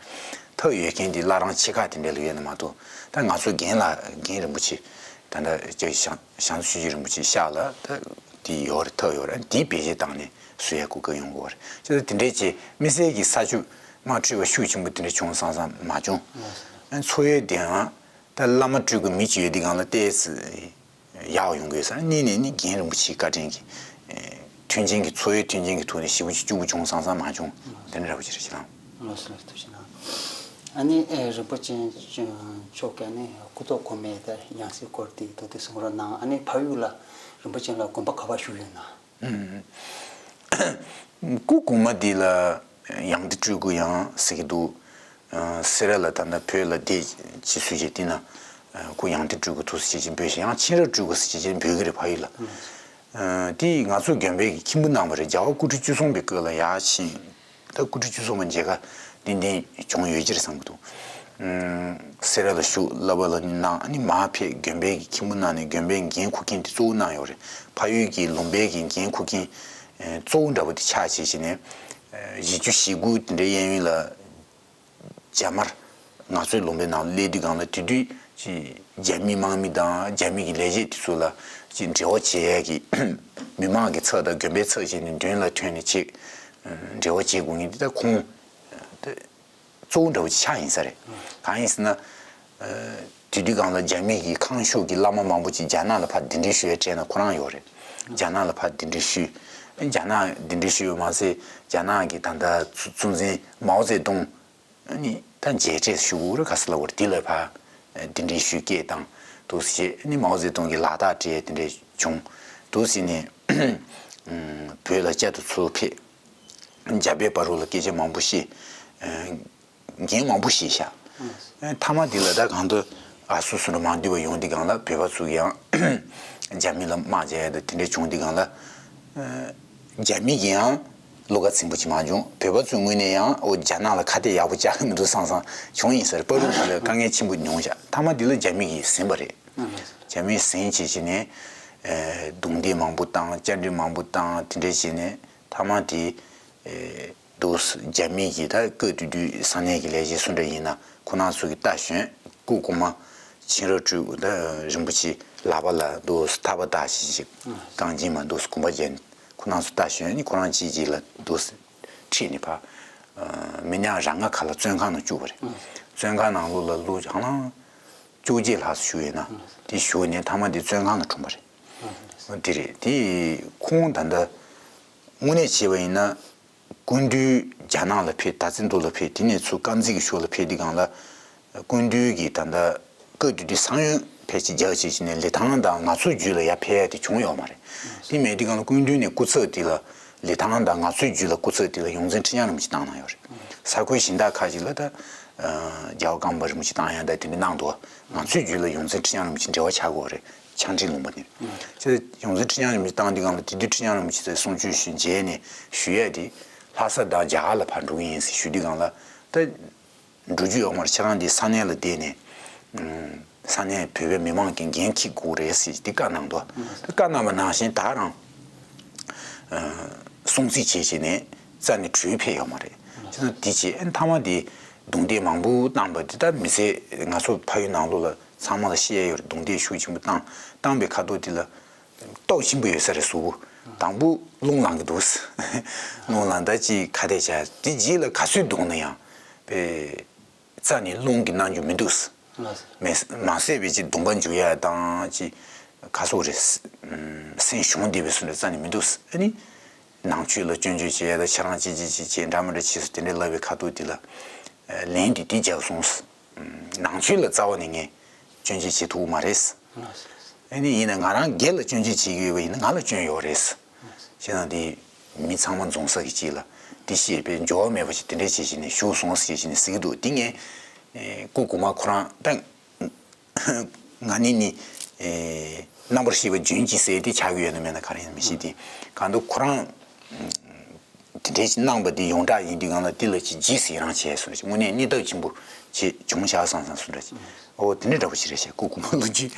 ཐག་ཡོད་མཁན་དེ་བླ་བྲང་ཆེ་ཁག་དེ་འདྲ་ལ་ཡོད་ན་མ་གཏོགས། ད་ང་ཚོ་རྒན་ལགས་རྒན་རིན་པོ་ཆེ་ད་ལྟ་ཅིག་ཞང་ཞང་ཆོས་རྗེ་རིན་པོ་ཆེ་ཤག་ལ་ད་དེ་ཡོད་རེད། ཐག་ཡོད་རེད། དེ་བེད་སྤྱོད་བཏང་ནས་བཟོ་ཡ་གོ་སྐབས་ཡོང་དགོས་རེད། ཅེས་དེ་འདྲའི་ཅིག་དམིགས་བསལ་གྱི་ས་ཆུ་མ་འཕྲོད་པ་ཤུགས་ཆེན་པོ་དེ་འདྲ་བྱུང་སང་སང་མ་བྱུང་། འཚོ་བའི་དེའང་ད་བླ་མ་སྤྲུལ་སྐུ་མི་གཅིག་ཡོད་དུས་སྒང་ལ་ཏོག་ཙམ་ཡག་ཡོང་དགོས་ས། གཉིས་ནས་ནི་རྒན་རིན་པོ་ཆེའི་བཀའ་དྲིན་གྱིས་མཐུན་རྐྱེན་གྱི་འཚོ་བའི་མཐུན་རྐྱེན་གྱི་ཐོག་ནས་ཞེ་པོ་ཅིག་སྐྱིད་པོ་བྱུང་སང་སང་མ་བྱུང་། དེ་འདྲ་འདྲ་པོ་ཅིག་རེད། ཁྱེད་རང་། ལགས་སོ། ལགས་སོ། ཐུགས་རྗེ་གནང་། ཨ་ནི་ཨེ་རིན་པོ་ཆེ་མཆོག་གིས་ནི་སྐུ་ཐོག་གོང་མའི་ད་ཡང་སྲིད་སྐོར་དེ་ཐུགས་དེ་གསུང་རོགས་གནང་། ཨ་ནི་ཕ་ཡུལ་ལ་རིན་པོ་ཆེ་ལ་དགོན་པ་ག་པར་བཞུགས་ཡོད་ན། སྐུ་གོང་མ་འདི་ལ་ཡང་ཏི་སྤྲུལ་སྐུ་ཡང་ཟེར་གྱི་འདུག་སེ་ར་ལ་ད་ལྟ་བོད་ལ་བསྡད་ཅི་སུ་ཞིག་དེ་ན་སྐུ་ཡང་ཏི་སྤྲུལ་སྐུ་ཐུགས་སུ་ཆེ་ཆེན་འབོད་ཞིང་། ཡང་ཕྱིན་ར་སྤྲུལ་སྐུ་ཟེར་ཆེ་ཆེན་འབོད་ཀྱི་རེད། ཕ་ཡུལ་ལ། དེ་ང་ཚོ་དགོན་པའི་གི་ཁྱིམ་བུ་གནང་བ་རེད། རྒྱལ་བ་སྐུ་ཕྲེང་བཅུ་གསུམ་པའི་སྐབས་ལ་ཡར་ཕྱིན། ད་སྐུ་ཕྲེང་བཅུ་གསུམ་པ་མཇལ་ཁ་ཏན་ཏན་བྱུང་ཡོད་ཀྱི་རེད་བསམ་གྱི་འདུག་སེ་ར་ལ་བཞུགས། བསླབ་པ་ལ་གནང་། ཨ་ནི་མར་ཕེབས། དགོན་པའི་གི་ཁྱིམ་བུ་གནང་ནས་དགོན་པའི་འགན་འཁུར་མཁན་དེ་གཙོ་བོ་གནང་ཡོད་རེད། ཕ་ཡུལ་གྱི་ལུང་པའི་གི་འགན་འཁུར་མཁན་གཙོ་བོ་འདྲ་པོ་དེ་ཆགས་བྱས་བྱས་ནས། བཞི་བཅུ་ཞེ་དགུ་དེ་འདྲའི་གཡས་གཡོན་ལ་རྒྱ་དམར་ང་ཚོའི་ལུང་པའི་ནང་སླེབས་དུས་སྒང་ལ་དེ་དུས་ཀྱི་རྒྱ་མི་དམག་མི་དང་རྒྱ་མི་གི་ལས་བྱེད་དེ་ཚོ་ལ་ཅིག་འབྲེལ་བ་བྱེད་ཡ་གི་མི་མང་གི་ཚབ་དང་དགོན་པའི་ཚབ་བྱས་ནས་མདུན་ལ་ཐོན་ནས་ཅིག་འབྲེལ་བ་བྱེད་དགོས་མཁན་དེ་ད་ཁོང་གཙོ་བོ་འདྲ་བོ་ཅིག་ཆགས་ཡིན་ས་རེད། གང་ཡིན་ཟེར་ན། དེ་དུས་སྒང་ལ་རྒྱ་མི་གི་ཁང་ཤོག་གི་བླ་མ་མང་པོ་ཅིག་རྒྱ་ནག་ལ་ཕར་གདན་འདྲེན་ཞུ་ཡ་སྤྲད་ན་ཁོ་རང་ཡོད་རེད། རྒྱ་ནག་ལ་ཕར་གདན་འདྲེན་ཞུས། རྒྱ་ནག་གདན་འདྲེན་ཞུས་པ་མ་ཟད་རྒྱ་ནག་གི་ད་ལྟ་གཙོ་གཙོ་འཛིན་མའོ་ཙེ་ཏུང་ནི་ད་མཇལ་འཕྲད་ཞུ་དགོས་རེད་ག་ས་ལ་བར་དེ་ལ་ཕར་གདན་འདྲེན་ཞུས་སྐད་བཏང་འདུག་ཟེར། ནི་མའོ་ཙེ་ཏུང་གི་ལག་རྟགས་སྤྲད་དེ་འདྲ་བྱུང་འདུག་ཟེར་ནས་བོད་ལ་བསྐྱར་དུ་ཚུར་ཕེབས། རྒྱ་བོད་བར་ལ་སྐད་ཆ་མང་པོ་བཤད། འགན་མང་པོ་བཞེས་ཤག་མཐའ་མ་འདི་ལ་ད་གང་ལྟར་ཨ་སུ་སུ་འདྲ་མང་འདུས་པ་ཡོང་དུས་སྒང་ལ་བོད་པ་ཚོ་ཡང་རྒྱ་མི་ལ་དམག་རྒྱག་ཡ་དང་དེ་འདྲ་བྱུང་དུས་སྒང་ལ། རྒྱ་མི་གི་ཡང་བློ་ཁ་ཚིམ་པོ་ཅིག་མ་བྱུང་། བོད་པ་ཚོའི་ངོས་ནས་ཡང་ཨོ་རྒྱ་ནག་ལ་ཁ་གཏད་ཡག་པོ་བཅག་གི་མི་འདུག་བསམ་བསམ་བྱུང་ཡིན་ས་རེད། བར་དུ་དེ་ལ་དཀའ་ངལ་ཆེན་པོ་མྱོང་ཤག་མཐའ་མ་འདི་ལ་རྒྱ་མི་གིས་ཟིན་པ་རེད། རྒྱ་མིས་ཟིན་བྱས་བྱས་ནས་རྡུང་རྡེག་མང་པོ་བཏང་། བཅར་འདྲི་མང་པོ་བཏང་། དེ་འདྲ་བྱས་ནས་མཐའ་མ་དེ། འདུག་རྒྱ་མི་གིས་ད་སྐབས་དེ་དུས་ས་གནས་ཀྱི་ལས་བྱེད་སུ་འདྲ་ཡིན་ན་ཁོ་རང་ཚོ་གིས་ལྟ་ཞོན། སྐུ་གོང་མ་མཁྱེན་རབ་སྤྲུལ་སྐུ་ད་རིན་པོ་ཆེ་ལག་པ་ལ་འདུག་ཐག་པ་བཏགས་བྱས་ཅིག་རྐང་རྗེན་མ་འདུག་གོམ་པ་བརྒྱབ་ནས་ཁོ་རང་ཚོ་ལྟ་ཞོན་ནི་ཁོ་རང་གཅིག་གཅིག་ལ་འདུག་ཁྲིད་ནས་ཕར་མི་ཉག་ར་ང་ཁ་ལ་བཙོན་ཁང་ནང་བཅུག་པ་རེད། བཙོན་ཁང་ནང་ལོགས་ལ་ལོ་ཧ་ལམ་བཅོ་བརྒྱད་ལྷག་ཙམ་བཞུགས་ཡོད་ན་དེ་བཞུགས་ནས་མཐའ་མ་དེ་བཙོན་ཁང་ལ་གྲོངས་པ་རེད། དེ་རེད། དེ་ཁོང་ད་ལྟ་དངོས་གནས་བྱས་པ་ཡིན་ན། སྐུ་མདུན་རྒྱ་ནག་ལ་ཕེབས། ད་ཙི་མདོ་ལ་ཕེབས། དེ་ནས་ཚུར་དཀར་མཛེས་ཀྱི་ཕྱོགས་ལ་ཕེབས་དུས་སྒང་ལ། སྐུ་མདུན་གྱིས་ད་ལྟ་སྐབས་དེ་དུས་ས་ཡོམ་ཕལ་ཆེར་རྒྱག་བྱས་བྱས་ནས་ལི་ཐང་དང་ང་ཚོའི་རྒྱུད་ལ་ཡར་ཕེབས་ཡ་དེ་བྱུང་ཡོད་མ་རེད། དེ་མེད་དུས་སྒང་ལ་སྐུ་མདུན་ནས་སྐུ་ཚབ་དེ་ལ་ལི་ཐང་དང་ང་ཚོའི་རྒྱུད་ལ་སྐུ་ཚབ་དེ་ལ་ཡོངས་འཛིན་ཁྲི་བྱང་རིན་པོ་ཆེ་བཏང་གནང་ཡོད་རེད། ས་ཁུལ་གཞན་དག་ཁག་ཅིག་ལ་ད་རྒྱལ་བ་ཀརྨ་པ་རིན་པོ་ཆེ་བཏང་ཡ་ད་དེ་འདྲ་གནང་འདུག་ང་ཚོའི་རྒྱུད་ལ་ཡོངས་འཛིན་ཁྲི་བྱང་རིན་པོ་ཆེ་འབྲེལ་བ་ཆགས་དགོས་རེད། ཆང་ཁྲིན་ལུང་པ་ནས། ཅེས་ཡོངས་འཛིན་ཁྲི་བྱང་རིན་པོ་ཆེ་བཏང་དུས་སྒང་ལ་དེ་དུས་ཁྲི་བྱང་རིན་པོ་ཆེ་ཚོས་གསུང་ཆོས་ཞུས་མཇལ་ནས་ཞུ་ཡས་དེ་ལྷ་ས་དང་རྒྱ་གར་ལ་ཕར་འགྲོ་གི་ཡིན་ཟེར་ཞུ་དུས་སྒང་ལ་ད་འགྲོ་རྒྱུ་ཡོད་མ་རེད། ཁྱེད་རང་འདི་ས་གནས་ལ་བསྡད་ནས་ས་གནས་བོད་པའི་མི་མང་གི་འགན་འཁྱེར་དགོས་རེད་ཟེར་དེ་བཀའ་གནང་འདུག་དེ་བཀའ་གནང་བ་ནང་བཞིན་ད་རང་སྲུང་བརྩི་བྱས་བྱས་ནས་རྩ་ནས་བྲོས་ཕེབས་ཡོད་མ་རེད། བྱས་ཙང་དེ་བྱས། ཨ་ནི་མཐའ་མ་དེ་རྡུང་རྡེག་མང་པོ་བཏང་པ་དེ་ད་མི་ཚེ་ང་ཚོ་ཕ་ཡུལ་ནང་ལོགས་ལ་ཚང་མ་ལ་ཤེས་ཡ་ཡོད་རེད། རྡུང་རྡེག་ཤུགས་ཆེན་པོ་བཏང་བཏང་པའི་ཁ་ཐོག་དེ་ལ་ཏོག་ཆེན་པོ་ཡོད་ས་རེད། གཟུགས་པོ་དང་པོ་རླུང་ལངས་ཀྱི་འདུག་རླུང་ལངས། ད་ཅིག་ཁ་གཏད་བྱས། དེ་རྗེས་ལ་ག་ཚོད་རྡུང་ན་ཡང་པས་རྩ་ནས་རླུང་གི་སྣང་རྒྱུ་མི་འདུག་མེད། མ་བསད་པའི་ཅིག་རྡུང་པ་འཇུག་ཡ་དང་ཅིག་ག་སོགས་རེད། སེམས་ཞུམ་བསྡད་པའི་བཟོ་འདྲ་རྩ་ནས་མི་འདུག་ཨ་ནི་ནང་ཆོས་ལ་སྐྱོན་བརྗོད་བྱེད་ཡ་དང་། ཁྱེད་རང་ཅི་ཅི་ཅི་བྱས་འདྲ་མི་འདྲ་བྱས་སོང་། དེ་འདྲ་ལབ་པའི་ཁ་ཐོག་དེ་ལ་ལན་དེ་དེ་རྒྱག་སོང་། ནང་ཆོས་ལ་རྩ་བ་ནས་ངས་སྐྱོན་བརྗོད་བྱེད་ཐུབ་ཀྱི་མ་རེད། ཨ་ནི་ཡིན་ན་ང་རང་སྒེར་ལ་སྐྱོན་བརྗོད་བྱེད་ཀྱི་ཡོད་པ་ཡིན་ན་ང་ལ་སྐྱོན་ཡོད་རེད། བྱས་ཙང་དེ་མི་ཚང་མ་འཛོམས་ས་གི་ཅིག་ལ་དེ་བཤད་པའི་འགྱུར་བ་མེད་པ་ཞིག་དེ་འདྲ་བྱེད་བཞིན་ནས་བཞུགས་སོང་ཟེར་བཞིན་ནས་ཟེར་གྱི་འདུག་དེ་ངས་སྐུ་གོང་མ་ཁོ་རང་ད་ང་ནི་ནི་རྣམ་པར་ཤེས་པ་རྒྱུན་གྱིས་ཟེར་དེ་ཆགས་ཀྱི་ཡོད་ན་མེད་ན་ག་རེ་ཡིན་མི་ཤེས། དེ་གང་འདུག་ཁོ་རང་དེ་འདྲའི་ཞིག་གནང་པ་འདི་ཡོངས་གྲགས་ཡིན་དུས་སྒང་ལ་དེ་ལ་ཅིག་ཇི་ཟེར་རང་བྱས་སོང་རེད། དངོས་གནས་སྙིང་སྟོབས་ཆེན་པོ་ཅིག་བྱུང་ཤག་བསམ་བསམ་སོང་རེད། ཨོ་དེ་འདྲ་འདྲ་པོ་ཞིག་རེད་ཤག་སྐུ་གོང་མ་ལོ་རྒྱུས།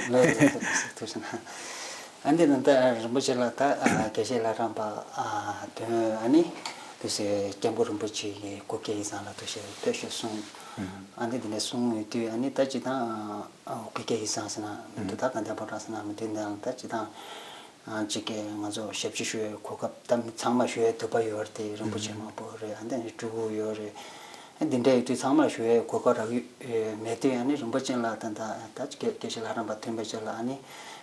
ཐུགས་རྗེ་གནང་། ཨ་འདི་ནི་ད་རིན་པོ་ཆེ་ལ་ད་དགེ་བཤེས་ལྷ་རམས་པ་དོན་ཨ་ནི་དུ་སེ་སྐྱབས་མགོན་རིན་པོ་ཆེ་གི་སྐུ་སྐྱེ་ཡིན་ཙང་ལ་དུ་སེ་ཕེབས་ཤོག་གསུངས། ཨ་འདི་འདི་ནས་གསུངས་ཡོད་དུས་ཨ་ནི་ད་ཅི་དང་སྐུ་སྐྱེ་ཡིན་ཙང་ཟེར་ན་མི་འདུག་ད་ག་འདྲ་པོ་འདྲ་ཟེར་ན་མི་འདུག་ད་ད་ཅི་དང་། གཅིག་གིས་ང་ཚོ་ཞབས་ཕྱི་ཞུ་བའི་གོ་སྐབས་ད་མི་ཚང་མ་ཞུ་བའི་འདོད་པ་ཡོད་རེད་དེ། རིན་པོ་ཆེ་མང་པོ་རེད། ཨ་འདི་ནི་སྤྲུལ་སྐུ་ཡོད་རེད། ཨ་འདི་འདྲ་ཡོད་དུས་ཚང་མ་ཞུ་བའི་གོ་སྐབས་རག་གི་མེད་དུས་ཨ་ནི་རིན་པོ་ཆེ་ལ་ད་ད་ད་དགེ་དགེ་བཤེས་ལྷ་རམས་པ་ཐོན་པའི་ཆེད་ལ་ཨ་ནི་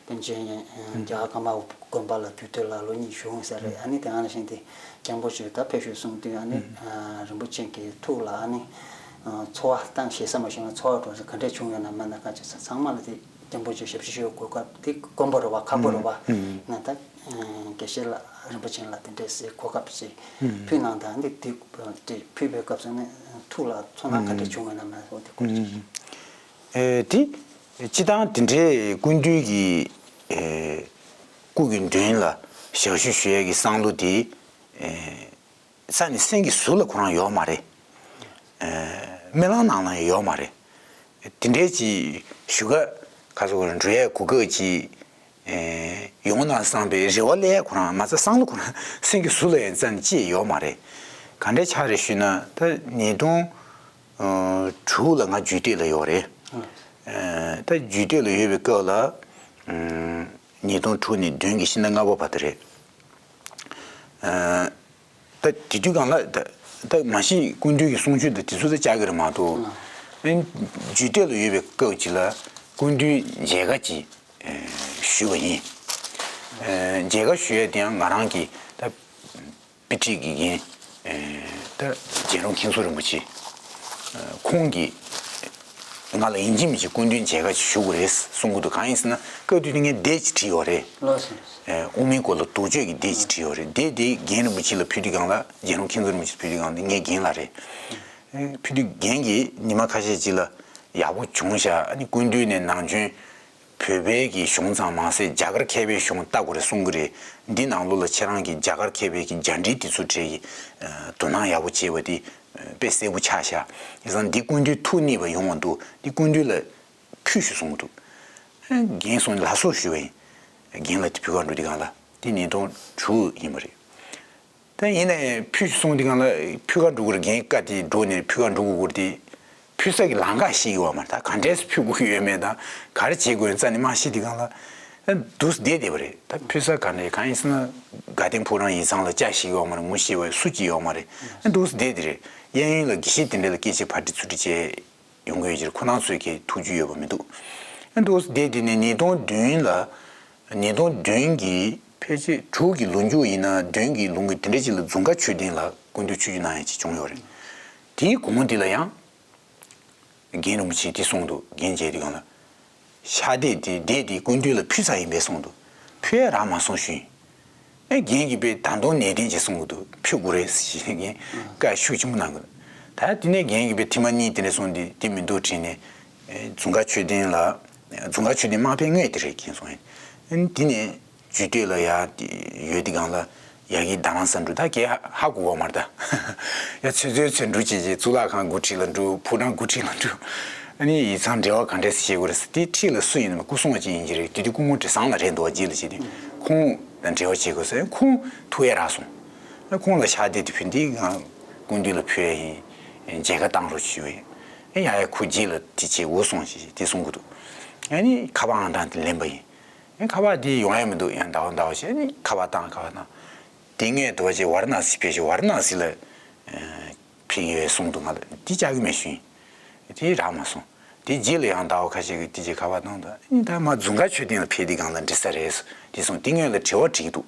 པཎ་ཆེན་རྒྱ་གར་ཀརྨ་པ་དགོན་པ་ལ་རྒྱུད་སྟོད་ལ་ལོ་གཉིས་བཞུགས་ཟེར་རེད། ཨ་ནི་དེ་ཨ་ནི་བཞིན་དེ་སྐྱབས་མགོན་ཆེ་ད་ཕེབས་ཤོག་གསུངས་དུས་ཨ་ནི་རིན་པོ་ཆེ་གི་ཐུགས་ལ་ཨ་ནི་ཚོར་བ་བཏང་ཞེ་ས་མ་ཞུ་ན་ཚོར་བ་འགྲོ་ས་ག་འདྲས་བྱུང་ཡོད་ན་མེད་ན་ག་ཅི་ཚང་མ་ལ་དེ། སྐྱབས་མགོན་ཆེ་ཞབས་ཕྱི་ཞུ་གོ་སྐབས་དེ་དཀོན་པོ་རེད་བ། ཁག་པོ་རེད་བ། ང་ད་དགེ་བཤེས་ལ་རིན་པོ་ཆེ་ལ་དེ་འདྲས་སེ་གོ་སྐབས་ཤིག་ཕུལ་གནང་དང་། འདི་དེ་དེ་ཕུལ་བའི་སྐབས་སུ་ནི་ཐུགས་ལ་ཚོར་སྣང་ག་འདྲས་བྱུང་ཡོད་ན་མེད་ན་དེ་སྐོར་ཅིག་ཨེ་དེ་སྤྱི་བཏང་དེ་འདྲའི་སྐུ་མདུན་གྱི་ཨེ་སྐུ་གི་མདུན་ལ་ཞབས་ཞུ་ཞུ་ཡས་ཀྱི་བསམ་བློ་དེ་ཨེ། ས་ནི་སེམས་ཀྱི་ཟུར་ལ་ཁོ་རང་ཡོད་མ་རེད། ཨེ་རྨི་ལམ་ནང་ལ་ཡོད་མ་རེད། དེ་འདྲའི་ཅིག་ཞུ་ག་ག་ཚོད་འགྲོ་ཡས་གོ་སྐབས་ཅིག་ཨེ་ཡོང་ན་བསམ་པའི་རེ་བ་སླེབས་ཁོ་རང་མ་རྩ་བསམ་བློ་ཁོ་རང་སེམས་ཀྱི་ཟུར་ལ་ཡང་རྩ་ནས་ཅི་ཡང་ཡོད་མ་རེད། ག་འདྲའི་ཆགས་རེད་ཞུས་ན། ད་ཉིས་སྟོང་དྲུག་ལ་ང་རྒྱུད་སྟོད་ལ་ཡོད་རེད། ཨེ་ད་རྒྱུད་སྟོད་ལ་ཡོད་པའི་སྐབས་ལ་ཉིས་སྟོང་དྲུག་ནས་བདུན་གྱི་ཕྱི་ཟླ་ལྔ་པ་བར་དུ་རེད། ཨེ་ད་དེ་དུས་སྒང་ལ་ད་ད་མ་གཞི་སྐུ་མདུན་གྱི་གསུང་ཆོས་དང་དེ་ཚོ་ད་བཅར་གི་རེད་མ་གཏོགས། ཨེ་རྒྱུད་སྟོད་ལ་ཡོད་པའི་སྐབས་ཅིག་ལ་སྐུ་མདུན་མཇལ་ཁ་ཅིག་ཨེ་ཞུས་པ་ཡིན། ཨེ་མཇལ་ཁ་ཞུ་ཡས་དེ་ཡང་ང་རང་གི་ད་དཔེ་ཁྲིད་ཀྱི་འགན་ཨེ་ད་རྒྱལ་རོང་མཁན་ཟུར་རིན་པོ་ཆེ་ཁོང་གིས་ང་ལ་ཡིན་གཅིག་མིན་གཅིག་སྐུ་མདུན་མཇལ་ཁ་ཞུ་དགོས་རེད་གསུང་གི་འདུག་གང་ཡིན་ཟེར་ན་སྐབས་དེ་དུས་ངས་དེབ་ཅིག་བྲིས་ཡོད་རེད། ལགས་སོ། ཨེ་དབུ་མའི་སྐོར་ལ་དོགས་གཅོད་ཀྱི་དེབ་ཅིག་བྲིས་ཡོད་རེད། དེབ་དེ་རྒན་རིན་པོ་ཆེ་ལ་ཕུལ་དུས་སྒང་ལ། རྒྱལ་རོང་མཁན་ཟུར་རིན་པོ་ཆེ་ལ་ཕུལ་དུས་སྒང་དེ་ངའི་འགན་ལ་རེད། ཨེ་ཕུལ་དུས་རྒན་གྱིས་ཉི་མ་ཁ་ཤས་ཅིག་ལ་ཡག་པོ་བྱུང་ཤག་ཨ་ནི་སྐུ་མདུན་ནས་ནམ་རྒྱུན་བོད་པའི་གི་གཞུང་ཙམ་མ་ཟད་རྒྱ་གར་མཁས་པའི་གཞུང་ལྟ་དགོས་རེད་གསུང་གི་རེད། འདི་ནང་ལོགས་ལ་ཁྱེད་རང་གིས་རྒྱ་གར་མཁས་པའི་གི་རྒྱ་འགྲེལ་དེ་ཚོ་འབྲེལ་གྱི་དོ་སྣང་ཡག་པོ་བྱས་པ་དེ་དཔེ་གསལ་པོ་ཆགས་ཤག་ཡིན་ཙང་འདི་སྐུ་མདུན་ཐུགས་མཉེས་པ་ཡོང་བ་འདུག་འདི་སྐུ་མདུན་ལ་ཕུལ་ཤོག་གསུང་གི་འདུག་རྒན་གསུངས་ནས་ལགས་སོ་ཞུས་པ་ཡིན། རྒན་ལ་དེ་ཕུལ་ག་འགྲོ་དུས་སྒང་ལ་དེ་ཉིས་སྟོང་དྲུག་ཡིན་པ་རེད། ད་ཡིན་ནའི་ཕུལ་གསུངས་དུས་སྒང་ལ་ཕུལ་ག་འགྲོ་དགོས་རེད། རྒན་བཀའ་དེ་འགྲོ་ནས་ཕུལ་ག་འགྲོ་དགོས་དེ་ཕུལ་ས་གི་ལམ་ཁ་ཤེས་ཀྱི་ཡོད་མ་རེད། ད་ག་འདྲས་སེ་ཕུལ་དགོས་ཀྱི་ཡོད་མེད་དང་ག་རེ་བྱེད་དགོས་ཡོད་རྩ་ནས་མ་ཤེས་དུས་སྒང་ལ་འདུག་སེ་བསྡད་བསྡད་པ་རེད། ད་ཕུལ་ས་ག་འདྲས་གང་ཡིན་ཟེར་ན་དགའ་ལྡན་ཕོ་བྲང་ཡིག་ཚང་ལ་ཅིག་ཤེས་ཀྱི་ཡོད་མ་རེད། ངོ་ཤེས་པ་སུ་གཅིག་ཡོད་མ་རེད། འདུག་སེ་བསྡད་དེ་རེད། གཡས་གཡོན་ལ་དགེ་བཤེས་དེ་འདྲ་ལ་སྐད་ཆ་ཕར་དྲི་ཚུར་དྲི་བྱས། ཡོང་གི་ཡོད་ཕྱིར་ཁོ་རང་ཚོས་ཀྱི་ཐུགས་རྒྱུས་ཡོད་པ་མི་འདུག་ཨ་འདུག་སེ་བསྡད་དེ་ནས་ཉིས་སྟོང་བདུན་ལ། ཉིས་སྟོང་བདུན་གྱི་ཕལ་ཆེར་དྲུག་གི་ལོ་མཇུག་ཡིན་ན་བདུན་གྱི་ལོ་མཇུག་དེ་འདྲ་ཅིག་ལ་ཛུང་ཁ་མཆོད་རྟེན་ལ་སྐུ་མདུན་ཆིབས་བསྒྱུར་གནང་ཡ་ཅིག་བྱུང་ཡོད་རེད། དེའི་གོང་དེ་ལ་ཡང་རྒན་རིན་པོ་ཆེས་དེ་གསུངས་འདུག་རྒན་མཇལ་དུས་སྒང་ལ། ཕྱག་དེབ་དེ་དེབ་དེ་སྐུ་མདུན་ལ་ཕུལ་ཚར་ཡིན་པས་གསུངས་འདུག་ཕུལ་ཡ་རག་མ་སོང་ཞུས་ཡིན། ཨེ་རྒན་གྱིས་དཔེ་ད་དུང་ནན་ཏན་བྱས་གསུང་གི་འདུག་ཕུལ་དགོས་རེད་ཟེར་བཞིན་རྒན་བཀའ་ཤུགས་ཆེན་པོ་གནང་གི་འདུག་ད་དེ་ནས་རྒན་གྱིས་དཔེ་ཐེངས་མ་གཉིས་དེ་འདྲ་གསུངས་ཏེ་དེ་མི་འདུག་དྲན་ནས་ཨེ་ཛུང་ཁ་མཆོད་རྟེན་ལ་ཛུང་ཁ་མཆོད་རྟེན་མ་ཕེབས་སྔོན་དེ་རེད་རྒན་གསུངས་ཡིན། ཨེ་དེ་ནས་རྒྱུད་སྟོད་ལ་ཡ་དེ་ཡོད་དེ་སྒང་ལ་ཡ་གི་ད་རང་ས་འགྲོ་ད་གས་ཧ་གོ་བ་མ་རེད་ད། ཡ་ཚོད་ཚོད་ཚོད་འགྲོ་བྱས་བྱས་གཙུག་ལག་ཁང་སྒོ་ཁྲིད་ལ་འགྲོ། ཕོ་བྲང་སྒོ་ཁྲིད་ལ་འགྲོ། ཨ་ནི་ཡིག་ཚང་འབྲེལ་བ་ག་འདྲས་སེ་བྱེད་དགོས་རེད་ཟེར་དེ་འཁྲིས་ལ་སུ་ཡིན་ན་སྐུ་སྲུང་བ་ཅིག་ཡིན་གྱི་རེད། དེ་དུས་སྐུ་ངོ་བགྲེས་བཟང་ལགས་རེད་འདུག་བ། རྗེས་ལ་བྱས་དུས་ཁོང་དང་འབྲེལ་བ་བྱེད་དགོས་ཟེར་ཁོང་ཐུག་ཡས་རག་སོང་། ཨ་ཁོང་ལ་ཕྱག་དེབ་དེ་ཕུལ་དུས་ང་ སྐུ་མདུན་ལ་ཕུལ་ཡ་ཡིན། མཇལ་ཁ་བཏང་རོགས་ཞུ་ཡ་ཡིན། ཡ་ཡ་ཁོ་རྗེས་ལ་དེ་བྱེད་འོ་སོང་ཞེས་དེ་གསུང་གི་འདུག་ཨ་ནི་ཁ་པར་ཨང་གྲངས་དེ་ལེན་པ་ཡིན། ཁ་པར་དེ་ཡོང་ཡ་མི་འདུག་ཡང་ཟླ་བ་ཟླ་བ་བྱས་ནས་ཁ་པར་བཏང་ཁ་པར་བཏང་། དེ་སྔོན་དུ་བ་ཅེ་ཝཱ་ར་ཎ་སི་ཕེབས་ཤིང་ཝཱ་ར་ཎ་སི་ལ་ཕེབས་ཡོད་གསུངས་འདུག་ང་ལ་དེ་བཅར་གི་མེད་ཞུ་ཡིན། དེ་རག་མ་སོང་། དེ་རྗེས་ལ་ཡང་ཟླ་བ་ཁ་ཤས་ཀྱི་དེ་རྗེས་ཁ་པར་བཏང་དང་ཨ་ནི་ད་མ་རྫོང་དཀར་མཆོད་རྟེན་ལ་ཕེབས་དུས་སྒང་ལ་འགྲིག་ས་རེད་དེ་གསུངས། དེ་སྔོན་ལ་དྲི་བ་དྲིས་འདུག་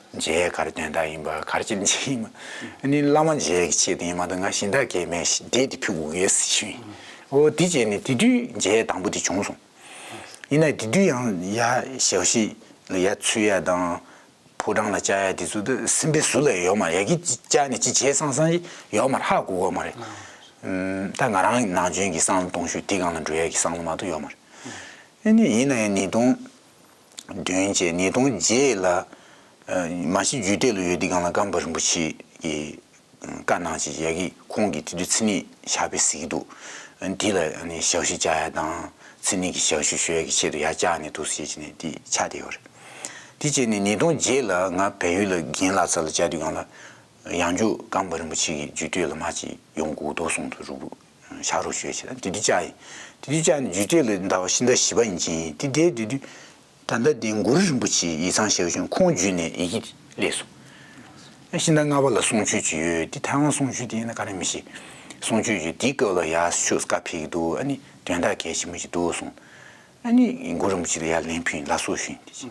མཇལ་ག་རེ་དོན་དག་ཡིན་པ་ག་རེ་བྱས་ནས་མཇལ་ཡིན་པ། ཨ་ནི་བླ་མ་མཇལ་གྱི་ཆེད་དུ་ཡིན་མ་གཏོགས་ང་གཞན་དག་གས་མེད་ཤི་བསྡད་དེ་ཕུལ་དགོས་ཡོད་ཟེར་ཞུས་ཡིན། འོ་དེ་བྱས་ནས་དེ་དུས་མཇལ་དང་པོ་དེ་བྱུང་སོང་། ཡིན་ན་དེ་དུས་ཡང་ཡ་ཞབས་ཕྱི་ལ་ཡ་ཚུད་ཡ་དང་། ཕོ་བྲང་ལ་བཅར་ཡ་དེ་ཚོ་དེ་སེམས་པའི་ཟུར་ལ་ཡོད་མ་རེད། ཡ་གི་བཅར་ནས་ཅི་བྱས་སང་སང་ཡོད་མ་རེད། ཧ་གོ་གོ་མ་རེད། ཨ། ད་ང་རང་ནང་ཆོས་ཀྱི་བསམ་བློ་གཏོང་ཤུགས་དེ་སྒང་ལ་འགྲོ་ཡ་གི་བསམ་བློ་མ་གཏོགས་ཡོད་མ་རེད། ཨ་ནི་ཡིན་ན་ཡང་ཉིས་སྟོང་བདུན་བཅས་ཉིས་སྟོང་བརྒྱད་ལ་ཨ། མ་གཞི་རྒྱུད་སྟོད་ལ་ཡོད་དུས་སྒང་ལ་ཀརྨ་པ་རིན་པོ་ཆེ་གི་བཀའ་གནང་ཞིག་ཡ་གི་ཁོང་གིས་དེ་དུས་མཚན་ཉིད་ཕྱག་དཔེ་གཟིགས་འདུག་འདི་ལ་ཨ་ནི་ཞབས་ཕྱི་བཅར་ཡ་དང་མཚན་ཉིད་ཀྱི་ཞབས་ཕྱི་ཞུ་ཡ་གི་ཆེད་དུ་ཡར་བཅར་ནས་འདུག་ཟེར་བྱས་ནས་འདི་ཆགས་བསྡད་ཡོད་རེད། དེ་བྱས་ནས་ཉིས་སྟོང་བརྒྱད་ལ་ང་བལ་ཡུལ་ལ་རྒན་ལགས་རྩ་ལ་བཅར་དུས་སྒང་ལ་ཡང་བསྐྱར་ཀརྨ་པ་རིན་པོ་ཆེ་གི་རྒྱུད་སྟོད་ལ་མ་ཅིག་ཡོང་དགོས་འདུག་གསུངས་འདུག་རུ་བོ་ཤག་རོགས་ཞུ་བྱས་དེ་དུས་བཅར་ཡིན། དེ་དུས་བཅར་ནས་རྒྱུད་སྟོད་ལ་ཟླ་བ་ཕྱི་ཟླ་བཞི་པ་ཡིན་ཕྱིན་དེ་དེ་དེ་དུས་ད་ལྟ་དེ་གུ་རུ་རིན་པོ་ཆེ་ཡིག་ཚང་ཞབས་ཞུ་ཁོང་བརྒྱུད་ནས་ཡི་གེ་སླེབས་སོང་། ཕྱི་ཟླ་ལྔ་པ་ལ་གསུང་ཆོས་ཅིག་ཡོད་དེ་ཐའེ་ཝན་གསུང་ཆོས་དེ་ཡིན་ན་ག་རེ་མི་ཤེས། གསུང་ཆོས་ཅིག་དེའི་སྐབས་ལ་ཡར་ཤོག་བཀའ་ཕེབས་ཀྱི་འདུག་ཨ་ནི་དོན་དག་གལ་ཆེན་པོ་ཞིག་འདུག་གསུངས། ཨ་ནི་གུ་རུ་རིན་པོ་ཆེ་ལ་ཡར་ལན་ཕུལ་ཡིན་ལགས་སོ་ཞུས་ཡིན་དེ་ཅིག་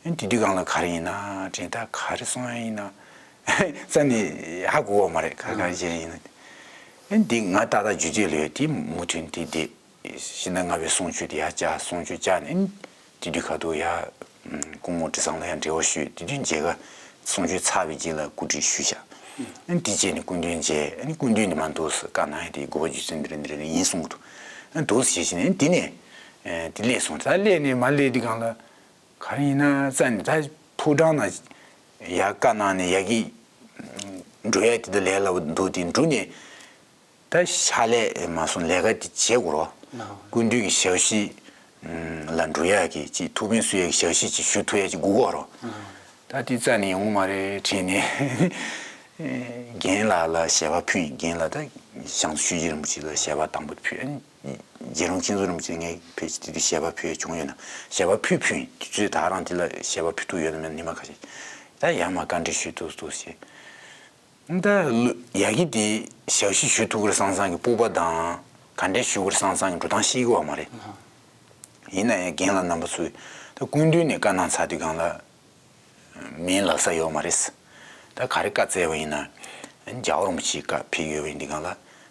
ཨ་ནི་དེ་དུས་སྒང་ལ་ག་རེ་ཡིན་ན་དྲན་ད་ག་རེ་གསུང་ཡ་ཡིན་ན་རྩ་ནས་ཧ་གོ་བ་མ་རེད། ག་ག་རེ་བྱས་ཡིན་ན་ཨ་ནི་འདི་ང་ཏག་ཏག་རྒྱུད་སྟོད་ལ་ཡོད་དེ་མུ་མཐུད་དེ་བསྡད། ཕྱི་ཟླ་ལྔ་པའི་གསུང་ཆོས་དེ་ཡར་བཅར་གསུང་ཆོས་བཅར་ནས་ཨ་ནི་དེ་དུས་ཁ་ཐུག་ཡར་སྐུ་ངོ་དྲི་བཟང་ལ་ཡང་འབྲེལ་བ་ཞུས་དེ་དུས་མཇལ་ཁ་གསུང་ཆོས་ཚར་བའི་རྗེས་ལ་སྐུ་དྲིན་ཞུས་བཞག་ཨ་ནི་དེ་རྗེས་ནས་སྐུ་མདུན་མཇལ་ཨ་ནི་སྐུ་མདུན་ནས་མ་འདུག་ཟེར་བཀའ་གནང་ཡ་དེ་དགོས་པ་རྒྱུ་མཚན་འདི་རེད་འདི་རེད་ཡིན་གསུངས་འདུག་ཨ་ནི་འདུག་ཟེར་བྱས་ནས་ཨ་ནི་དེ་ནས་དེ་སླེབས་སོང་། ད་སླེབས་ནས་མ་སླེབས་དུས་སྒང་ལ། ག་རེ་ཡིན་ན་རྩ་ནས་ད་ཕོ་བྲང་ན་ཡར་བཀའ་གནང་ནས་ཡ་གི་འགྲོ་ཡ་དེ་ད་ལས་སླ་བོ་འདུག་དེ་འགྲོ་ནས་ད་ཕྱག་ལས་མ་སོང་ལས་ཀ་དེ་བྱེད་དགོས་རོ། སྐུ་མདུན་གྱི་ཞབས་ཕྱི་ལ་འགྲོ་ཡ་གི་ཅིག་ཐུགས་ཕན་གསོས་ཡ་གི་ཞབས་ཕྱི་ཅིག་ཞུ་ཐུབ་ཡ་ཅིག་དགོས་གོ་རོ། ད་དེ་རྩ་ནས་ཡོང་གི་མ་རེད་དྲན་ནས། རྒན་ལགས་ལ་ཞལ་པར་ཕུལ་ཡིན། རྒན་ལགས་ད་ཞང་ཆོས་རྗེ་རིན་པོ་ཆེ་ལ་ཞལ་པར་དང་པོ་ཕུལ། རྗེ་རོང་མཁྱེན་བརྩེ་རིན་པོ་ཆེ་ངས་ཕལ་ཆེར་དེ་དུས་ཞལ་པར་ཕུལ་བྱུང་ཡོད་ན་ཞལ་པར་ཕུལ་ཕུལ་ཡིན། དུས་ཚོད་ད་རང་དེ་ལ་ཞལ་པར་ཕུལ་ཐུབ་ཡོད་ན་མེད་ན་ཉི་མ་ཁ་ཤས་ད་ཡར་མར་བཀའ་འདྲི་ཞུས་ཐུབ་ཐུབ་ཞེས། ད་ལོ་ཡ་གི་དེ་ཞབས་ཕྱི་ཞུ་ཐུབ་ཀྱི་རེད་བསམ་བསམ་གྱི་སྤོབས་པ་དང་ག་འདྲས་ཞུ་དགོས་རེད་བསམ་བསམ་གྱི་འགྲོ་སྟངས་ཤེས་ཀྱི་ཡོད་མ་རེད། ཡིན་ན་ཡང་རྒན་ལགས་རྣམ་པ་ཚོས་ད་སྐུ་མདུན་ནས་བཀའ་གནང་ཚར་དུས་སྒང་ལ། མིན་ལབ་ས་ཡོད་མ་རེད། ད་ག་རེ་བཀའ་སྩལ་བ་ཡིན་ན། རྒྱལ་བ་རིན་པོ་ཆེའི་བཀའ་ཕེབས་ཡོད་པ་ཡིན་དུས་སྒང་ལ་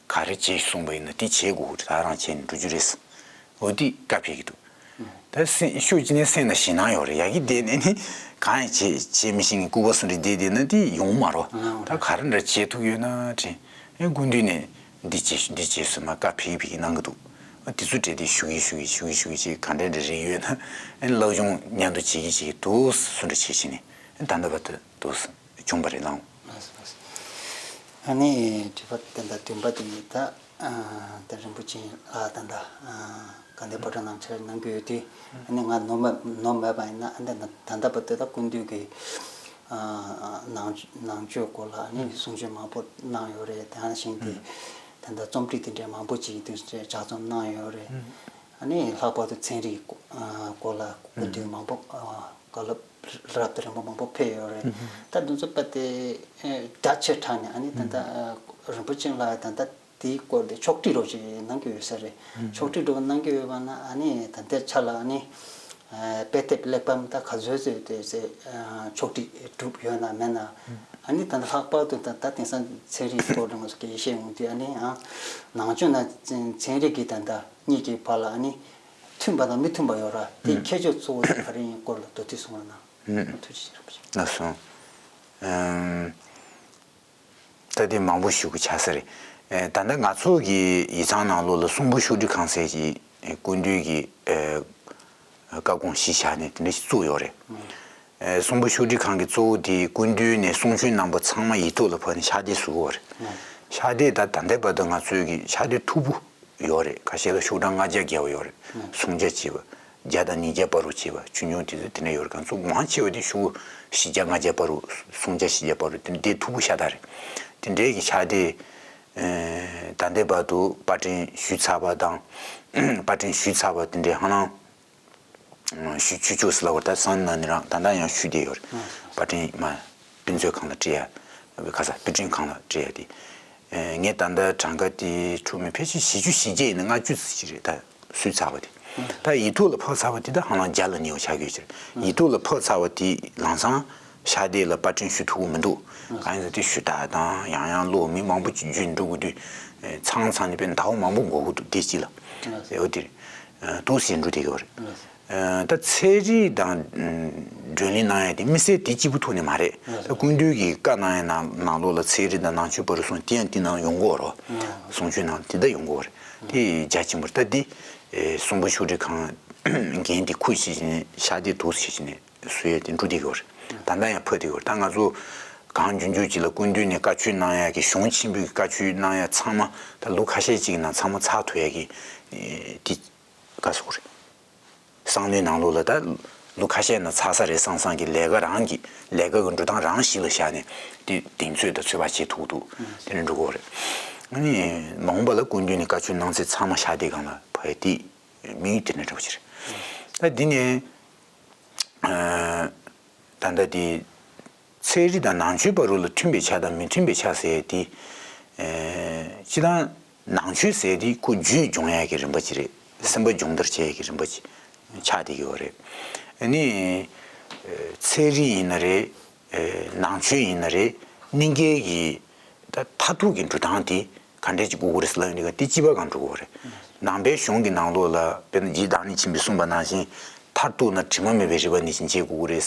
ག་རེ་བྱེད་གསུངས་པ་ཡིན་ན་དེ་བྱེད་དགོས་ཀྱི་རེད། ད་རང་བྱས་ནས་འགྲོ་རྒྱུ་རེད། འོ་དེ་བཀའ་ཕེབས་ཀྱི་འདུག་ད་སེམས་ཤུགས་ཅི་ནས་སེམས་ལ་ཞེད་སྣང་ཡོད་རེད། ཡ་གི་དེ་ནས་ནི་གང་ཡང་བྱེད་བྱེད་མི་ཤེས་ངེས་སྐུ་པར་སུ་འདྲ་བསྡད་བསྡད་ན་དེ་ཡོང་མ་རོ། ད་ག་རེ་འདྲ་བྱེད་ཐུབ་ཡོད་ན་དྲན། ཨེ་སྐུ་མདུན་ནས་འདི་བྱེད་འདི་བྱེད་ཟེར་མ་བཀའ་ཕེབས་ཕེབས་གནང་གི་འདུག་ཨ་དེ་ཚོ་གྲས་དེ་ཞུ་གི་ཞུ་གི་ཞུ་གི་ཞུ་གི་ཅིག་ག་འདྲ་འདྲ་རེ་ཡོད་ན་ཨེ་སློབ་སྦྱོང་མཉམ་དུ་བྱེད་ཀྱི་བྱེད་ཀྱི་འདུག་སུ་འདྲ་བྱེད་བྱེད་ནས་ཨེ་ད་ལྟ་བར་དུ་འདུག་བྱུང་བ་རེད་ལགས། ཨ་ནི་དྲི་བ་དེ་འདྲ་བདུན་པ་དེ་ནི་ད་ཨ་ད་རིན་པོ་ཆེ་ལ་ད་ལྟ་ཨ་དགའ་ལྡན་ཕོ་བྲང་ནང་ཕྱིར་གནང་གི་ཡོད་དུས་ཨ་ནི་ང་ནོར་མ་ནོར་མེད་པ་ཡིན་ན་ཨ་ནི་ད་ལྟ་བར་དུ་ད་སྐུ་མདུན་གྱི་ནང་ནང་ཆོས་སྐོར་ལ་ནི་གསུང་ཆོས་མང་པོ་གནང་ཡོད་རེད། དེ་ནང་བཞིན་དེ་ད་ལྟ་རྩོམ་སྒྲིག་དེ་འདྲའི་མང་པོ་ཅིག་དུས་ཚོད་ལྗགས་རྩོམ་གནང་ཡོད་རེད། ཨ་ནི་ལྷག་པར་དུ་ཚན་རིག་སྐོར་ལ་སྐུ་མདུན་མང་པོ་བཀའ་སློབ་རབ་དང་རིམ་པ་མང་པོ་ཕེབས་ཡོད་རེད། ད་འདི་ཚོ་དཔེ་དེ་རྒྱ་ཆེ་དྲགས་ནས་ཨ་ནི་ད་ལྟ་རིན་པོ་ཆེ་ལ་ད་ལྟ། དེའི་སྐོར་དེ་ཕྱོགས་སྒྲིག་རོགས་ཅིག་གནང་གི་ཡོད་ས་རེད། ཕྱོགས་སྒྲིག་རོགས་གནང་གི་ཡོད་པ་ན་ཨ་ནི་ད་ལྟའི་ཆ་ལ་ཨ་ནི་དཔེ་དེབ་གླེགས་བམ་ད་ག་ཚོད་ཚོད་དེ་ཚེ་ཕྱོགས་སྒྲིག་གྲུབ་ཡོད་ན་མེད་ན་ཨ་ནི་ད་ལྟ་ལྷག་པར་དུ་ད་ད་དེང་སང་ཚན་རིག་སྐོར་དུ་ང་ཚོ་སྐད་ཆ་བཤད་འོང་དུས་ཨ་ནི་ཨ་ནང་ཆོས་ན་ཚན་རིག་གི་ད་ལྟ་གཉིས་ཀྱི་བར་ལ་ཨ་ནི་མཐུན་པ་དང་མི་མཐུན་པ་ཡོད་ར་དེའི་ཁྱད་ཆོས་གཙོ་བོ་དེ་ག་རེ་ཡིན་སྐོར་ལ་མདོར་བསྡུས་གསུང་རོགས་གནང་། ཐུགས་རྗེ་ཆེ་རིན་པོ་ཆེ། ལགས་སོ། ད་དེ་མང་པོ་ཞུ་གི་ཆགས་ས་རེད། ཨེ་ད་ལྟ་ང་ཚོ་གི་ཡིག་ཚང་ནང་ལོགས་ལ་གསུང་འབུམ་ཤོག་དྲིལ་ཁང་ཟེར་གྱི་ཨེ་སྐུ་མདུན་གྱི་ཨེ་བཀའ་དགོངས་གཞི་བཞག་ནས་དེ་འདྲ་ཞིག་བཙུགས་ཡོད་རེད། ཨེ་གསུང་འབུམ་ཤོག་དྲིལ་ཁང་གི་གཙོ་བོ་དེ་སྐུ་མདུན་ནས་གསུང་ཆོས་གནང་པ་ཚང་མ་ཡིག་ཐོག་ལ་ཕབ་ནས་ཕྱག་དེབ་བཟོ་གི་ཡོད་རེད། ཕྱག་དེབ་ད་ད་ལྟའི་བར་དུ་ང་ཚོའི་གི་ཕྱག་དེབ་མཐུག་པོ་ཡོད་རེད། ཁ་ཤས་ལ་ཤོག་གྲངས་ལྔ་བརྒྱ་བརྒལ་བ་ཡོད་རེད། སུམ་བརྒྱ་བྱས་པ། བརྒྱ་དང་ཉིས་བརྒྱ་བར་དུ་བྱས་པ་ཆུང་ཆུང་དེ་ཚོ་དེ་འདྲ་ཡོད་རེད། ང་ཚོ་མང་ཆེ་བ་དེ་ཤོག་བཞི་བརྒྱ་ལྔ་བརྒྱ་བར་དུ་སུམ་བརྒྱ་བཞི་བརྒྱ་བར་དུ་དེ་འདྲ་དེ་མཐུག་པོ་ཤ་སྟག་རེད། དེ་འདྲའི་གི་ཕྱག་དེབ་ད་ལྟའི་བར་དུ་པར་སྐྲུན་ཞུས་ཚར་བ་དང་། པར་སྐྲུན་ཞུས་ཚར་བ་དེ་འདྲའི་ཧ་ལམ་ཞུ་ཆུ་ཆུ་ཟེར་ལབ་པ་ད་སང་ཉིན་ནང་ནས་རང་ད་ལྟ་ཡང་ཞུ་བསྡད་ཡོད་རེད། པར་སྐྲུན་མ་དཔེ་མཛོད་ཁང་ལ་སྤྲད་ཡ། ག་ས་དཔེ་སྐྲུན་ཁང་ལ་སྤྲད་ཡ་དེ། ངས་ད་ལྟ་གྲངས་ཀ་དེ་འཁྲུག་མི་ཕལ་ཆེར་བཞི་བཅུ་ཞེ་བརྒྱད་ཡིན་ན་ལྔ་བཅུ་ཙམ་ཞིག་རེད་ད། བཟོས་ཚར་བ་དེ། ད་ཡིག་ཐོག་ལ་ཕབ་ཚར་བ་དེ་ད་ཧ་ལམ་བརྒྱ་ལ་ཉེ་བ་ཆགས་ཀྱི་ཡོད་ཀྱི་རེད། ཡིག་ཐོག་ལ་ཕབ་ཚར་བ་དེ་ལམ་སང་ཕྱག་དེབ་ལ་པར་སྐྲུན་ཞུ་ཐུབ་ཀྱི་མི་འདུག་གང་ཡིན་ཟེར་དེ་ཞུ་དག་དང་ཡང་ཡང་ཀློག་མི་མང་པོ་ཅིག་བརྒྱུད་འགྲོ་དགོས་དུས། ཚང་ཚང་ནས་དཔེ་ཟླ་བ་མང་པོ་འགོར་གྱི་འདུག་དེ་གཅིག་ལ། ཨེ་འོ་དེ་རེད། འདུག་སེ་འགྲོ་བསྡད་ཀྱི་ཡོད་རེད། ད་ཚན་རིག་དང་བགྲོ་གླེང་གནང་ཡ་དེ་དམིགས་བསལ་དེ་གཅིག་པུ་ཐོག་ནས་མ་རེད། ད་སྐུ་མདུན་གྱི་བཀའ་གནང་ཡ་ནང་ནང་ལོགས་ལ་ཚན་རིག་དང་ནང་ཆོས་བར་གསུམ་དེ་ཡང་དེ་ནང་ཡོང་གི་ཡོད་རེད། གསུང་ཆོས་ནང་དེ་འདྲ་ཡོང་གི་ཡོད་རེད། དེ་རྒྱ་ཆེན་པོ་རེད། ད་འདི་གསུང་འབུམ་ཤོག་དྲིལ་ཁང་འགན་དེ་ཁུར་བཞེས་བྱས་ནས་ཕྱག་དེབ་འདུག་སེ་བྱས་ནས་བཟོ་ཡ་དེ་འགྲོ་བསྡད་ཀྱི་ཡོད་རེད། ད་ལྟ་ཡང་ཕབ་བསྡད་ཀྱི་ཡོད་རེད། ད་ང་ཚོ་གང་མགྱོགས་མགྱོགས་ཅིག་ལ་སྐུ་མདུན་ནས་བཀའ་ཆོས་གནང་ཡ་གི་གཞུང་ཆེན་པོའི་བཀའ་ཆོས་གནང་ཡ་ཚང་མ་ད་ལོ་ཁ་ཤས་ཅིག་ནང་ཚང་མ་ཚར་ཐུབ་ཡ་གི་དེ་ག་ཟེར་དགོས་རེད། བསམ་བློའི་ནང་ལོགས་ལ་ད་ལོ་ཁ་ཤས་ནང་ཚར་ས་རེད་བསམ་བསམ་གྱི་ལས་ཀ་རང་གི་ལས་ཀ་གི་འགྲོ་སྟངས་རང་གཞི་ལ་བཞག་ནས་དེ་གདེང་ཚོད་དང་ཚོད་དཔག་བྱེད་ཐུབ་ཐུབ་དེ་འདྲ་འགྲོ་གི་ཡོད་རེད། ཨ་ནི་མ་འོངས་པ་ལ་སྐུ་མདུན་ནས་བཀའ་ཆོས་གནང་ཚེ་ཚང་མ་ཕྱག་དེབ་སྒང་ལ་ཕབ་ཡ་དེ་དམིགས་ཡུལ་དེ་འདྲ་འདྲ་པོ་ཅིག་རེད། ད་འདི་ནས་ད་ལྟ་དེ་ཚན་རིག་དང་ནང་ཆོས་བར་ལ་མཐུན་པའི་ཆ་དང་མི་མཐུན་པའི་ཆ་ཟེར་ཡ་དེ། སྤྱིར་བཏང་ནང་ཆོས་ཟེར་དེ་ཁོ་རྒྱུད་སྦྱོང་ཡག་གི་རིམ་པ་ཅིག་རེད། སེམས་པ་སྦྱོང་བརྡར་བྱེད་ཡག་གི་རིམ་པ་ཅིག་ཆགས་བསྡད་ཀྱི་ཡོད་རེད། ཨ་ནི་ཚན་རིག་ཡིན་ན་རེད། ནང་ཆོས་ཡིན་ན་རེད། གཉིས་ཀའི་གི་ད་མཐར་ཐུག་གི་འགྲོ་སྟངས་དེ་ག་འདྲས་ཅིག་དགོས་ཀྱི་རེད་ཟེར་ལབ་ཡོང་དུས་དེ་སྤྱི་པ་སྒང་འགྲོ་དགོས་རེད། ནང་པའི་གཞུང་གི་ནང་ལོགས་ལ་དཔེར་ན་རྗེ་བདག་ཉིད་ཆེན་པོས་གསུངས་པ་ནང་བཞིན་མཐར་གཏུགས་ན་དྲི་མ་མེད་པའི་རིག་པ་ནི་ཞིག་འབྱེད་དགོས་ཀྱི་རེད།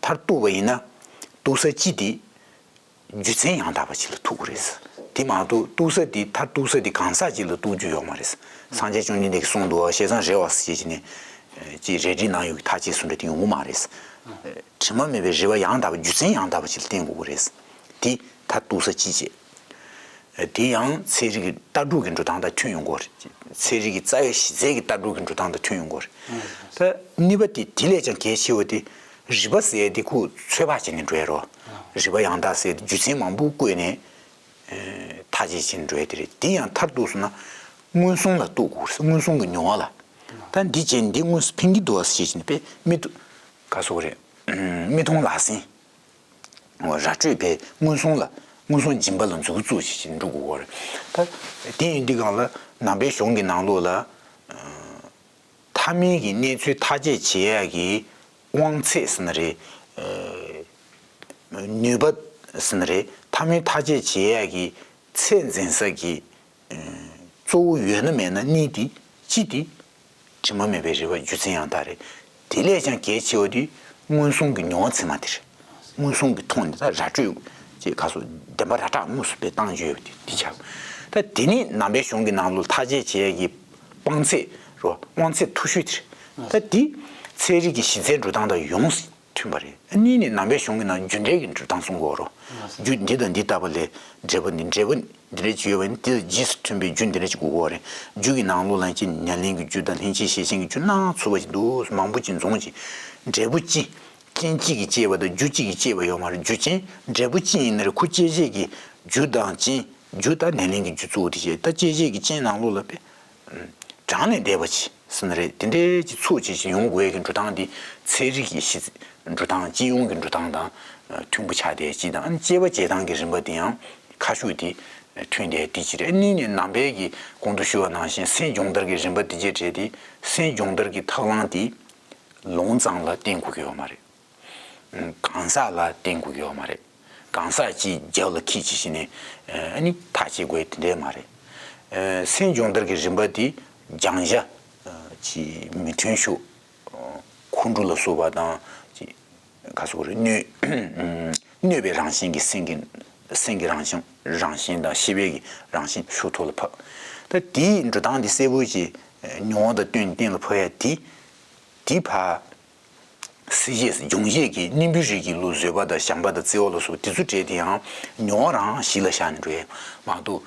མཐར་གཏུགས་པ་ཡིན་ན་གཏུགས་ས་གཅིག་དེ། རྒྱུ་མཚན་ཡང་དག་པ་ཅིག་ལ་ཐུག་གི་རེད། དེ་མ་གཏོགས་གཏུགས་ས་དེ་མཐར་གཏུགས་ས་དེ་གང་ཟག་ཅིག་ལ་གཏུགས་རྒྱུ་ཡོད་མ་རེད། སངས་རྒྱས་བཅོམ་ལྡན་འདས་ཀྱིས་གསུངས་འདུག་བ་བྱས་ཙང་རེད་བ་ཟེར་བྱས་ནས་ཅིག་རལ་གྲིའི་ནང་ཡོད་ཀྱི་ཐག་བཅད་གསུངས་འདྲ་དེ་ཡོང་གི་མ་རེད། དྲི་མ་མེད་པའི་རིག་པ་ཡང་དག་པ་རྒྱུ་མཚན་ཡང་དག་པ་ཅིག་ལ་བརྟེན་དགོས་ཀྱི་རེད། དེ་མཐར་གཏུགས་ས་གཅིག་བྱས། དེ་ཡང་ཚན་རིག་གི་ལྟ་གྲུབ་ཀྱི་འགྲོ་སྟངས་དང་མཐུན་ཡོང་གི་རེད། ཚན་རིག་གི་རྩ་བའི་གཞི་རྩའི་གི་ལྟ་གྲུབ་ཀྱི་འགྲོ་སྟངས་དང་མཐུན་ཡོང་གི་རེད། ད་གཉིས་པ་དེ་དེ་ལས་ཀྱང་གལ་ཆེ་བ་དེ་རིག་པ་ཟེར་ཡ་དེ་ཁོ་ཚོད་དཔག་བྱས་ནས་འགྲོ་ཡ་རོ། རིག་པ་ཡང་དག་ཟེར་ཡ་དེ་རྒྱུ་མཚན་མང་པོ་བཀོད་ནས་ཐག་བཅད་བྱས་ནས་འགྲོ་ཡ་དེ་རེད། དེ་ཡང་མཐར་གཏུགས་སོང་ན་མངོན་སུམ་ལ་གཏུགས་དགོས་རེད། མངོན་སུམ་གྱི་མྱོང་བ་ལ། ད་འདི་བྱས་འདི་དངོས་སུ་ཕན་གྱི་འདུག་བ་ཟེར་བྱས་ནས་དཔེ་མི་འདུག་ག་ཟེར་དགོས་རེད། མི་མཐོང་ལག་ཟིན། ར་སྤྲོད་པའི་མངོན་སུམ་ལ་མངོན་སུམ་སྦྱིན་པ་ལ་མཛུབ་བཙུགས་བྱེད་བཞིན་འགྲོ་དགོས་པ་རེད། ད་དེ་ཡིན་དུས་སྒང་ལ་ནང་པའི་གཞུང་གི་ནང་ལོགས་ལ་མཐའ་མའི་གི་གནས་ཚུལ་ཐག་གཅོད་བྱེད་ཡག་གི་དབང་ཚད་ཟེར་ན་རེད། ནུས་པ་ཟེར་ན་རེད། མཐའ་མའི་ཐག་གཅོད་བྱེད་ཡག་གི་ཚད་འཛིན་ས་གི་གཙོ་བོ་ཡོད་ན་མེད་ན་གཉིས་དེ་གཅིག་དེ། དྲི་མ་མེད་པའི་རིག་པ་རྒྱུ་མཚན་ཡང་དག་རེད། དེ་ལས་ཀྱང་གལ་ཆེ་བ་དེ་མངོན་སུམ་གྱི་མྱོང་ཚད་མ་དེ་རེད། མངོན་སུམ་གྱི་མཐོང་ནས་ད་ར་སྤྲོད་ཅེས་ཁ་སོ་བདེན་པ་ར་སྤྲོད་དངོས་སུ་དཔེ་བཏང་རྒྱུ་ཡོད་པ་དེ་དེ་ཆགས། ད་དེ་ནི་ནང་པའི་གཞུང་གི་ནང་ལོགས་ཐག་གཅོད་བྱེད་ཡས་ཀྱི་དབང་ཚད་རོ། དབང་ཚད་མཐོ་ཤོས་དེ་རེད། ད་དེ་ཚན་རིག་གི་གཞི་རྩའི་འགྲོ་སྟངས་དང་ཡོངས་སུ་མཐུན་པ་རེད། གཉིས་ནི་ནང་པའི་གཞུང་གི་ནང་རྒྱུ་འབྲས་ཀྱི་འགྲོ་སྟངས་གསུང་གི་ཡོད་རོ། རྒྱུ་འདི་དང་འདི་ལྟ་བུ་ལས་འབྲས་བུ་འདི་འབྲས་བུ་འདི་འདྲ་ཅིག་ཡོད་པ་ཡིན་ན་དེ་ལ་རྗེས་སུ་མཐུན་པའི་རྒྱུ་འདི་འདྲ་ཅིག་དགོས་ཀྱི་ཡོད་རེད། རྒྱུ་གི་ནང་ལོགས་ལ་ཅིག་ཉེར་ལེན་གྱི་རྒྱུ་དང་ལྷན་སྐྱེས་ཤེས་བཞིན་གྱི་རྒྱུ་སྣ་ཚོགས་པ་ཅིག་འདུག་མང་པོ་ཅིག་འཛོམས་ཅིག་འབྲས་བུ་གཅིག་རྐྱེན་གཅིག་གིས་སྐྱེས་པ་དང་རྒྱུ་གཅིག་གིས་སྐྱེས་པ་ཡོད་མ་རེད། རྒྱུ་རྐྱེན་འབྲས་བུ་གཅིག་ཡིན་ན་རེད། ཁོ་སྐྱེད་བྱེད་ཀྱི་རྒྱུ་དང་རྐྱེན་རྒྱུ་དང་ཉེར་ལེན་གྱི་རྒྱུ་གཙོ་བོ་དེ་བྱས། ད་སྐྱེད་བྱེད་ཀྱི་རྐྱེན་ནང་ལོགས་ལ་དཔེ་གྲངས་ལས་འདས་པ་ཅིག་ཟེར་ན་རེད། དེ་འདྲའི་ཅིག་ཚུགས་ཅིག་ཅིག་ཡོང་དགོས་ཀྱི་འགྲོ་སྟངས་འདི་ཚན་རིག་གི་གཞི་འགྲོ་སྟངས་སྤྱི་ཡོངས་ཀྱི་འགྲོ་སྟངས་དང་མཐུན་པོ་ཆགས་བསྡད་ཅིག་དང་། ཨ་ནི་དཔྱད་པ་བྱེད་སྟངས་ཀྱི་རིམ་པ་འདི་ཡང་ཁ་ཤུགས་དེ་མཐུན་བསྡད་དེ་ཅིག་རེད། གཉིས་ནས་ནང་པའི་གི་གོང་དུ་ཞུས་པ་ནང་བཞིན་སེམས་སྦྱོང་བརྡར་གྱི་རིམ་པ་དེ་བཅས་བྲལ་ཏེ་སེམས་སྦྱོང་བརྡར་གྱི་ཐབས་ལམ་དེ་ལུང་ཙམ་ལ་བརྟེན་དགོས་ཀྱི་ཡོད་མ་རེད། གང་ཟག་ལ་བརྟེན་དགོས་ཀྱི་ཡོད་མ་རེད། གང་ཟག་ཅིག་རྒྱབ་ལ་འཁྱེར་བྱས་ནས་ཨ་ནི་ཐག་བཅད་དགོས་དེ་འདྲས་མ་རེད། སེམས་སྦྱོང་བརྡར་གྱི་རིམ་པ་དེ་སྦྱང་བྱ་ཅིག་མི་མཐུན་ཕྱོགས་ཁོང་ཁྲོ་ལ་སོགས་པ་དང་ཅིག་ག་སོགས་རེད། གནོད་གནོད་པའི་རང་བཞིན་གྱི་སེམས་ཀྱི་སེམས་ཀྱི་རང་བཞིན་རང་བཞིན་དང་ཤེས་པའི་གི་རང་བཞིན་ཕྱོགས་ཐོག་ལ་ཕབ། ད་དེའི་འགྲོ་སྟངས་དེ་གསལ་པོ་ཅིག་མྱོང་བ་དང་བསྟུན་གཏན་ལ་ཕབ་ཡ་དེ་དེ་ཕར། སྲིད་ཞིའི་འབྱུང་བཞིའི་གི་གཉེན་པོའི་རིགས་ཀྱི་ལུགས་བཟོད་པ་དང་བྱམས་པ་དང་བརྩེ་བ་ལ་སོགས་དེ་ཚོ་སྤྲད་དེ་ཡང་མྱོང་རང་གཞི་ལ་བཞག་ནས་འགྲོ་ཡས་མ་གཏོགས།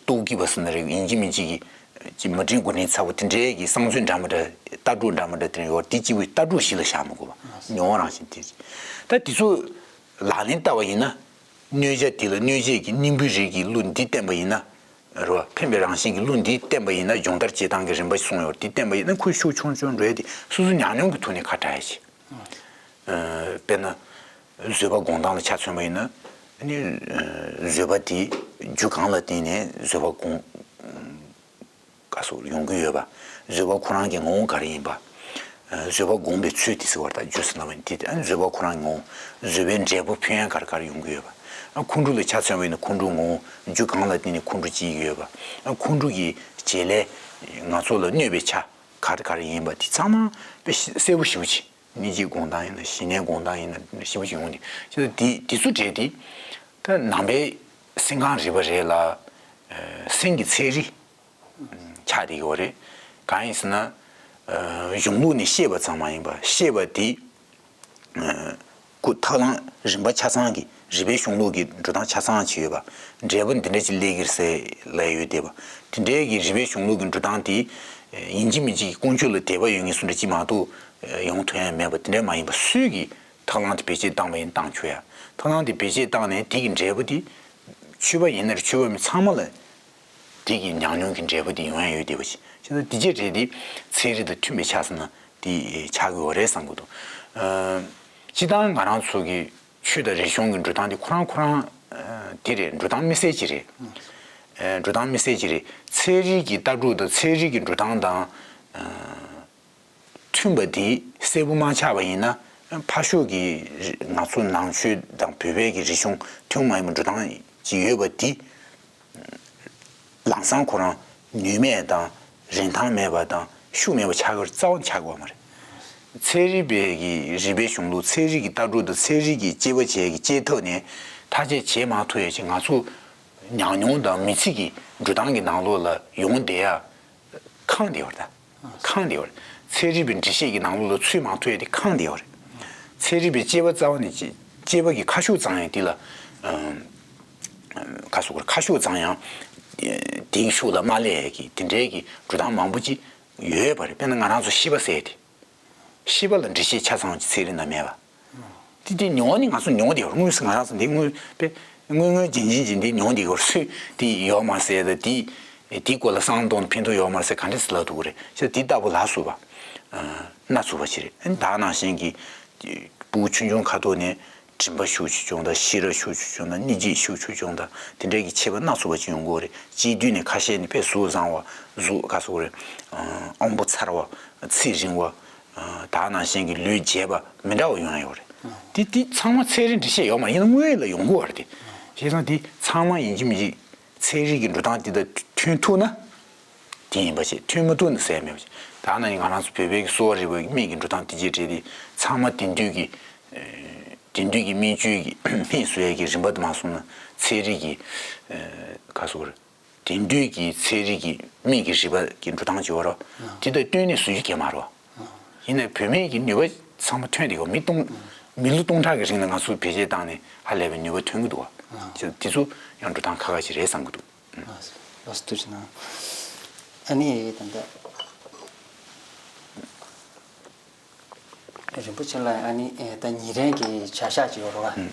རྟོག་གེ་པ་ཟེར་ན་རེད། ཡིན་གཅིག་མིན་གཅིག་གི་ཅིག་མ་དྲན་དགུ་དྲན་ཚ་པོ་དེ་འདྲའི་གི་གསང་སྤྱོད་འདྲ་མི་འདྲ་ལྟ་གྲུབ་འདྲ་མི་འདྲ་དེ་འདྲ་ཡོད་དེ་གཅིག་པུའི་ལྟ་གྲུབ་གཞི་ལ་བཞག་མི་དགོས་པ་མྱོང་རང་བཞིན་དེ་རེད། ད་དེ་ཚོ་ལག་ལེན་བསྟར་བ་ཡིན་ན། གནོད་བྱ་དེ་ལ་གནོད་བྱེད་ཀྱི་སྙིང་པོའི་རིགས་ཀྱི་གླུ་འདི་བསྟན་པ་ཡིན་ན། རེད་བ། འཕེན་པའི་རང་བཞིན་གྱི་གླུ་འདི་བསྟན་པ་ཡིན་ན། སྦྱོང་བརྡར་བྱེད་སྟངས་ཀྱི་རིམ་པ་གསུངས་ཡོད་འདི་བསྟན་པ་ཡིན་ན། ཁོ་ཤུགས་ཆུང་ཆུང་འགྲོ་ཡ་དེ་སོ་སོ་ཉམས་མྱོང་གི་ཐོག་ནས་ཁ་གྲག་ཡ་ཆེ། ཨ། དཔེར་ན། བཟོད་པ་སྒོམ་སྟངས་ལ་ཆ་མཚོན་པ་ཡིན་ན། ཨ་ནི། ཨ། བཟོད་པ་དེ་རྒྱུ་གང་ལ་བརྟེན་ནས་བཟོད་པ་སྒོམ། ག་སོགས་ཡོང་གི་ཡོད་པ། བཟོད་པ་ཁོ་རང་གི་ངོ་བོ་ག་རེ་ཡིན་པ། ཨ། བཟོད་པ་སྒོམ་པའི་ཚུལ་དེ་ཟེར་བ་ད་རྒྱུ་ཟེར་ན་བ་དེ་དེ་ཨ་ནི་བཟོད་པ་ཁོ་རང་གི་ངོ་བོ། བཟོད་པའི་འབྲས་བུ་ཕན་ཡོན་ག་རེ་ག་རེ་ཡོང་གི་ཡོད་པ། ཨ། ཁོང་ཁྲོ་ལ་ཆ་མཚོན་པ་ཡིན་ན་ཁོང་ཁྲོའི་ངོ་བོ། རྒྱུ་གང་ལ་བརྟེན་ནས་ཁོང་ཁྲོ་སྐྱེ་གི་ཡོད་པ། ཨ། ཁོང་ཁྲོ་གི་བྱེད་ལས་ང་ཚོ་ལ་གནོད་པའི་ཆ་ག་རེ་ག་རེ་ཡིན་པ་དེ་ཚང་མ་དཔེ་གསལ་པོ་ཞེ་པོ་ཅིག་སྙིང་རྗེའི་སྒོམ་སྟངས་ཡིན་ན། ཞི་གནས་སྒོམ་སྟངས་ཡིན་ན། ཞེ་པོ་ཅིག་ཡོང་གི་འདུག་བྱས་ཙང་དེ་དེ་ཚོ་གྲས་དེ་ད་ནང་པའི་སེམས་ཁམས་རིག་པ་རེད་ལ། ཨ། སེམས་ཀྱི་ཚན་རིག་ཆགས་བསྡད་ཡོད་རེད། གང་ཡིན་ཟེར་ན། ཨ། གཞུང་ལུགས་ནས་བཤད་པ་ཙམ་མ་ཡིན་པར། བཤད་པ་དེ། ཨ། ཁོ་ཐབས་ལམ་རིམ་པ་ཆ་ཚང་གི་རིགས་པའི་གཞུང་ལུགས་ཀྱི་འགྲོ་སྟངས་ཆ་ཚང་ཅིག་ཡོད་པ། འབྲས་བུ་འདི་འདྲ་ཅིག་སླེབས་ཀྱི་རེད་ཟེར་ལབ་ཡོད་བསྡད་པ། དེ་འདྲའི་གི་རིགས་པའི་གཞུང་ལུགས་ཀྱི་འགྲོ་སྟངས་དེ། ཨ། ཡིན་གཅིག་མིན་གཅིག་ཀུན་སྤྱོད་ལ་དད་པ་ཡོད་མཁན་སུ་འདྲ་ཅིག་མ་གཏོགས། ཨ། ཡོང་ཐུབ་ཡ་མེད་པ་དེ་འདྲ་མ་ཡིན་པ། སུས་ཀྱིས་ཐབས་ལམ་དེ་བེད་སྤྱོད་བཏང་བ་ཡིན་བཏང་ཆོག་ཡ། ཐབས་ལམ་དེ་བེད་སྤྱོད་བཏང་ནས་དེ་གི་འབྲས་བུ་དེ། ཆོས་པ་ཡིན་ན་རེད། ཆོས་པ་མིན་ཚང་མ་ལ་དེ་གི་ཉམས་མྱོང་གི་འབྲས་བུ་དེ་ཡོང་ཡ་ཡོད་བསྡད་པ་ཞིག་བྱས་ཙང་དེ་གཅིག་རེད། དེ་ཚན་རིག་དང་མཐུན་པའི་ཆ་ཟེར་ན་དེ་ཆགས་དགོས་པ་རེད་བསམ་གྱི་འདུག་ཨ། སྤྱིར་བཏང་ང་རང་ཚོ་གི་ཆོས་དང་རིག་གཞུང་གི་འགྲོ་སྟངས་དེ་ཁོ་རང་ཁོ་རང་། ཨ། དེ་རེད། འགྲོ་སྟངས་དམིགས་བསལ་ཅིག་རེད། ཨ། འགྲོ་སྟངས་དམིགས་བསལ་ཅིག་རེད། ཚན་རིག་གི་ལྟ་གྲུབ་དང་ཚན་རིག་གི་འགྲོ་སྟངས་དང་། ཨ། མཐུན་པ་དེ་གསལ་པོ་མ་ཆགས་པ་ཡིན་ན། ཕར་ཕྱོགས་ཀྱི་ང་ཚོ་ནང་ཆོས་དང་བོད་པའི་གི་རིག་གཞུང་ཐུན་མོང་མ་ཡིན་པའི་འགྲོ་སྟངས་ཅིག་ཡོད་པ་དེ་ལམ་སང་ཁོ་རང་ནུས་མེད་དང་། རིན་ཐང་མེད་པ་དང་ཤུགས་མེད་པ་ཆགས་ཀྱི་རྩ་བ་ནས་ཆགས་ཀྱི་ཡོད་མ་རེད། ཚན་རིག་པའི་གི་རིགས་པའི་གཞུང་ལུགས། ཚན་རིག་གི་ལྟ་གྲུབ་དང་ཚན་རིག་གི་དཔྱད་པ་བྱས་ཀྱི་དཔྱད་ཐོག་ནས་ཐག་གཅོད་བྱེད་མ་ཐུབ་ཡ་ཅིག་ང་ཚོ་ཉམས་མྱོང་དང་མི་ཚེ་གི་འགྲོ་སྟངས་ཀྱི་ནང་ལོགས་ལ་ཡོང་བསྡད་ཡ། ཁེངས་བསྡད་ཡོད་རེད་ད། ཁེངས་བསྡད་ཡོད་རེད། ཚན་རིག་པའི་འགྲེལ་བཤད་ཀྱི་ནང་ལོགས་ལ་ཚུད་མ་ཐུབ་ཡ་དེ་ཁེངས་བསྡད་ཡོད་རེད། ཚན་རིག་པའི་དཔྱད་པ་རྩ་བ་ནས་དཔྱད་པ་གི་ཁ་ཤུགས་ཙམ་ཡང་དེ་ལ། ཨམ། ག་སོགས་ཁ་ཤུགས་ཙམ་ཡང་དེའི་ཤུགས་ལ་མ་སླེབས་ཡ་གི་དེ་འདྲའི་གི་འགྲོ་སྟངས་མང་པོ་ཅིག་ཡོད་པ་རེད། དཔེར་ན་ང་རང་ཚོ་ཤེས་པ་ཟེར་ཡ་དེ། ཤེས་པ་ལ་འགྲེལ་བཤད་ཆ་ཚང་བ་ཅིག་ཚན་རིག་ནང་མེད་པ། དེ་དེ་མྱོང་བ་ནི་ང་ཚོ་མྱོང་བསྡད་ཡོད་རེད། དངོས་སུ་ང་རང་ཚོ་འདི་དངོས་དཔེ་དངོས་དངོས་རྗེན་རྗེན་གྱིས་འདི་མྱོང་བསྡད་ཡོད་རེད། སུས་འདི་ཡོད་མ་རེད་ཟེར་ད། འདི་འདི་སྐོར་ལ་བསམ་བློ་གཏོང་ཕན་ཐོགས་ཡོད་མ་རེད་ཟེར་ག་འདྲ་ཞིག་ལབ་འདུག་གི་རེད། ཤ་འདི་ལྟ་བུ་ལ་སོགས་པ། ཨ། སྣ་ཚོགས་པ་ཅིག་རེད། ཨ་ནི་ད་ནང་བཞིན་གྱི་ཕྲུ་གུ་ཆུང་ཆུང་ཁ་ཐོག་ནས་དྲན་པ་ཤུགས་ཆེ་བྱུང་དང་། ཤེས་རབ་ཤུགས་ཆེ་བྱུང་དང་། སྙིང་རྗེ་ཤུགས་ཆེ་བྱུང་དང་། དེ་འདྲའི་གི་ཁྱད་པར་སྣ་ཚོགས་པ་ཅིག་ཡོང་གི་ཡོད་རེད། སྐྱེས་དུས་ནས་ཁ་ཤས་ནི་དཔེ་གཟུགས་བཟང་བ། གཟུགས་ག་སོགས་རེད། ཨ། དབང་པོ་མཚར་བ། ཚེ་རིང་བ། ཨ། ད་ནང་བཞིན་གྱི་ལུས་རྒྱས་པ་མི་འདྲ་བ་ཡོང་ཡ་ཡོད་རེད། དེ་དེ་ཚང་མ་ཚན་རིག་འགྲེལ་བཤད་ཡོད་མ་རེད། ཡིན་ན་དངོས་ཡོད་ལ་ཡོང་གི་ཡོད་རེད་དེ། བྱས་ཙང་དེ་ཚང་མ་ཡིན་གཅིག་མིན་གཅིག་ཚན་རིག་གི་འགྲོ་སྟངས་དེ་དང་མཐུན་ཐུབ་ན་དེ་ཡིན་པ་བྱས། མཐུན་མ་ཐུབ་ན་ཟེར་ཡ་མེད་པ་བྱས། ད་ནང་བཞིན་ང་རང་ཚོ་བོད་པའི་གི་གསོ་བ་རིག་པའི་གི་སྨན་གྱི་འགྲོ་སྟངས་དེ་བྱས་བྱས་ཏེ་ཚང་མ་དེང་དུས་ཀྱི། ཨ། དེང་དུས་ཀྱི་སྨན་བཅོས་ཀྱི་སྨན་བཟོ་ཡ་གི་རིམ་པ་དེ་མ་སོང་ན་ཚན་རིག་གི། ཨ། ག་སོགས་རེད། དེང་དུས་ཀྱི་ཚན་རིག་གི་སྨན་གྱི་རིག་པ་གི་འགྲོ་སྟངས་བྱེད་པ་རོ། དེ་དང་བསྟུན་ནས་བཟོ་རྒྱུ་གལ་མ་རེད་བ། ཡིན་ནའི་བོད་སྨན་གྱི་ནུས་པ་ཚང་མ་ཐོན་བསྡད་ཡོད། མི་སྟོང་། མི་ལོ་སྟོང་ཕྲག་གི་རིང་ལ་ང་ཚོ་བེད་སྤྱོད་བཏང་ནས་ཧ་ལས་པའི་ནུས་པ་ཐོན་གྱི་འདུག་བ། དེ་ཚོ་ཡང་འགྲོ་སྟངས་ཁག་ཁག་ཅིག་རེད་བསམ་གྱི་འདུག། ལགས་སོ། ཐུགས་རྗེ་གནང་། ཨ་ནི་ད་ལྟ། རིན་པོ་ཆེ་ལགས། ཨ་ནི་ཨེ་ད་ཉིན་རེའི་གི་བྱ་གཞག་ཅིག་ཡོད་རེད་བ། ཨུམ།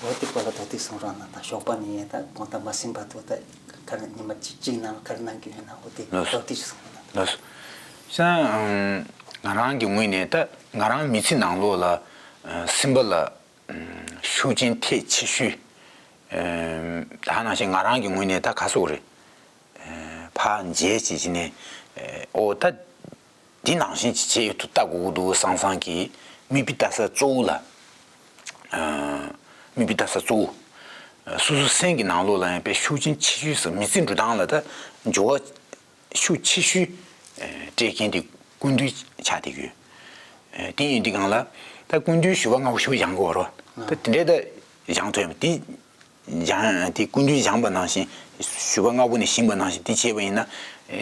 འོ་དེ་སྐོར་ལ་ཐུགས་གཏད་གསུང་རོགས་གནང་དང་། ཞོགས་པ་ནས་ད་དགོང་དག་མ་ཟིན་བར་དུ་ད་ག་རེ་ཉི་མ་གཅིག་གཅིག་ནང་ལ་ག་རེ་གནང་གི་ཡོད་ན་འོ་དེ། ལགས་སོ། ཐུགས་གཏད་གསུང་རོགས་གནང་དང་། ལགས་སོ། ཤ་ཨམ། ང་རང་གི་ངོས་ནས་ད་ང་རང་མི་ཚེ་ནང་ལོགས་ལ། ཨ། སེམས་པ་ལ། ཨམ། ཤུགས་རྐྱེན་ཐེབས་ཆེ་ཤོས། ཨམ། ད་ནང་བཞིན་ང་རང་གི་ངོས་ནས་ད་ག་སོགས་རེད། ཨ། ཕར་མཇལ་བྱས་བྱས་ནས། ཨ། ཨོ་ད། འདི་ནང་བཞིན་ཅིག་བྱས་ཡོད་དུ་ལྟ་དགོས་ཀྱི་འདུག་བསམ་བསམ་གྱི་མིག་དཔེ་ལྟ་ས་གཙོ་བོ་ལ། ཨ། མིག་དཔེ་ལྟ་ས་གཙོ་བོ། ཨ། སོ་སོ་སེམས་ཀྱི་ནང་ལོགས་ལ་ཡང་དཔེ་ཤུགས་རྐྱེན་ཆེ་ཤོས་སུ་མི་ཚེ་འགྲོ་སྟངས་ལ་ད་འགྱུར་བ་ཤུགས་ཆེ་ཤོས། ཨ། སྤྲད་མཁན་དེ་སྐུ་མདུན་ཆགས་བསྡད་ཡོད། ཨ། དེ་ཡིན་དུས་སྒང་ལ་ད་སྐུ་མདུན་ཞུ་བ་ལྔ་པོ་ཞུ་བ་སྦྱང་དགོས་རོ། ད་དེ་འདྲའི་ད་སྦྱང་ཐུབ་ཡོད་མ་དེ། སྦྱང་། དེ་སྐུ་མདུན་སྦྱངས་པ་ནང་བཞིན། ཞུ་བ་ལྔ་པོ་ནས་བཞེངས་པ་ནང་བཞིན་དེ་བྱས་པ་ཡིན་ན།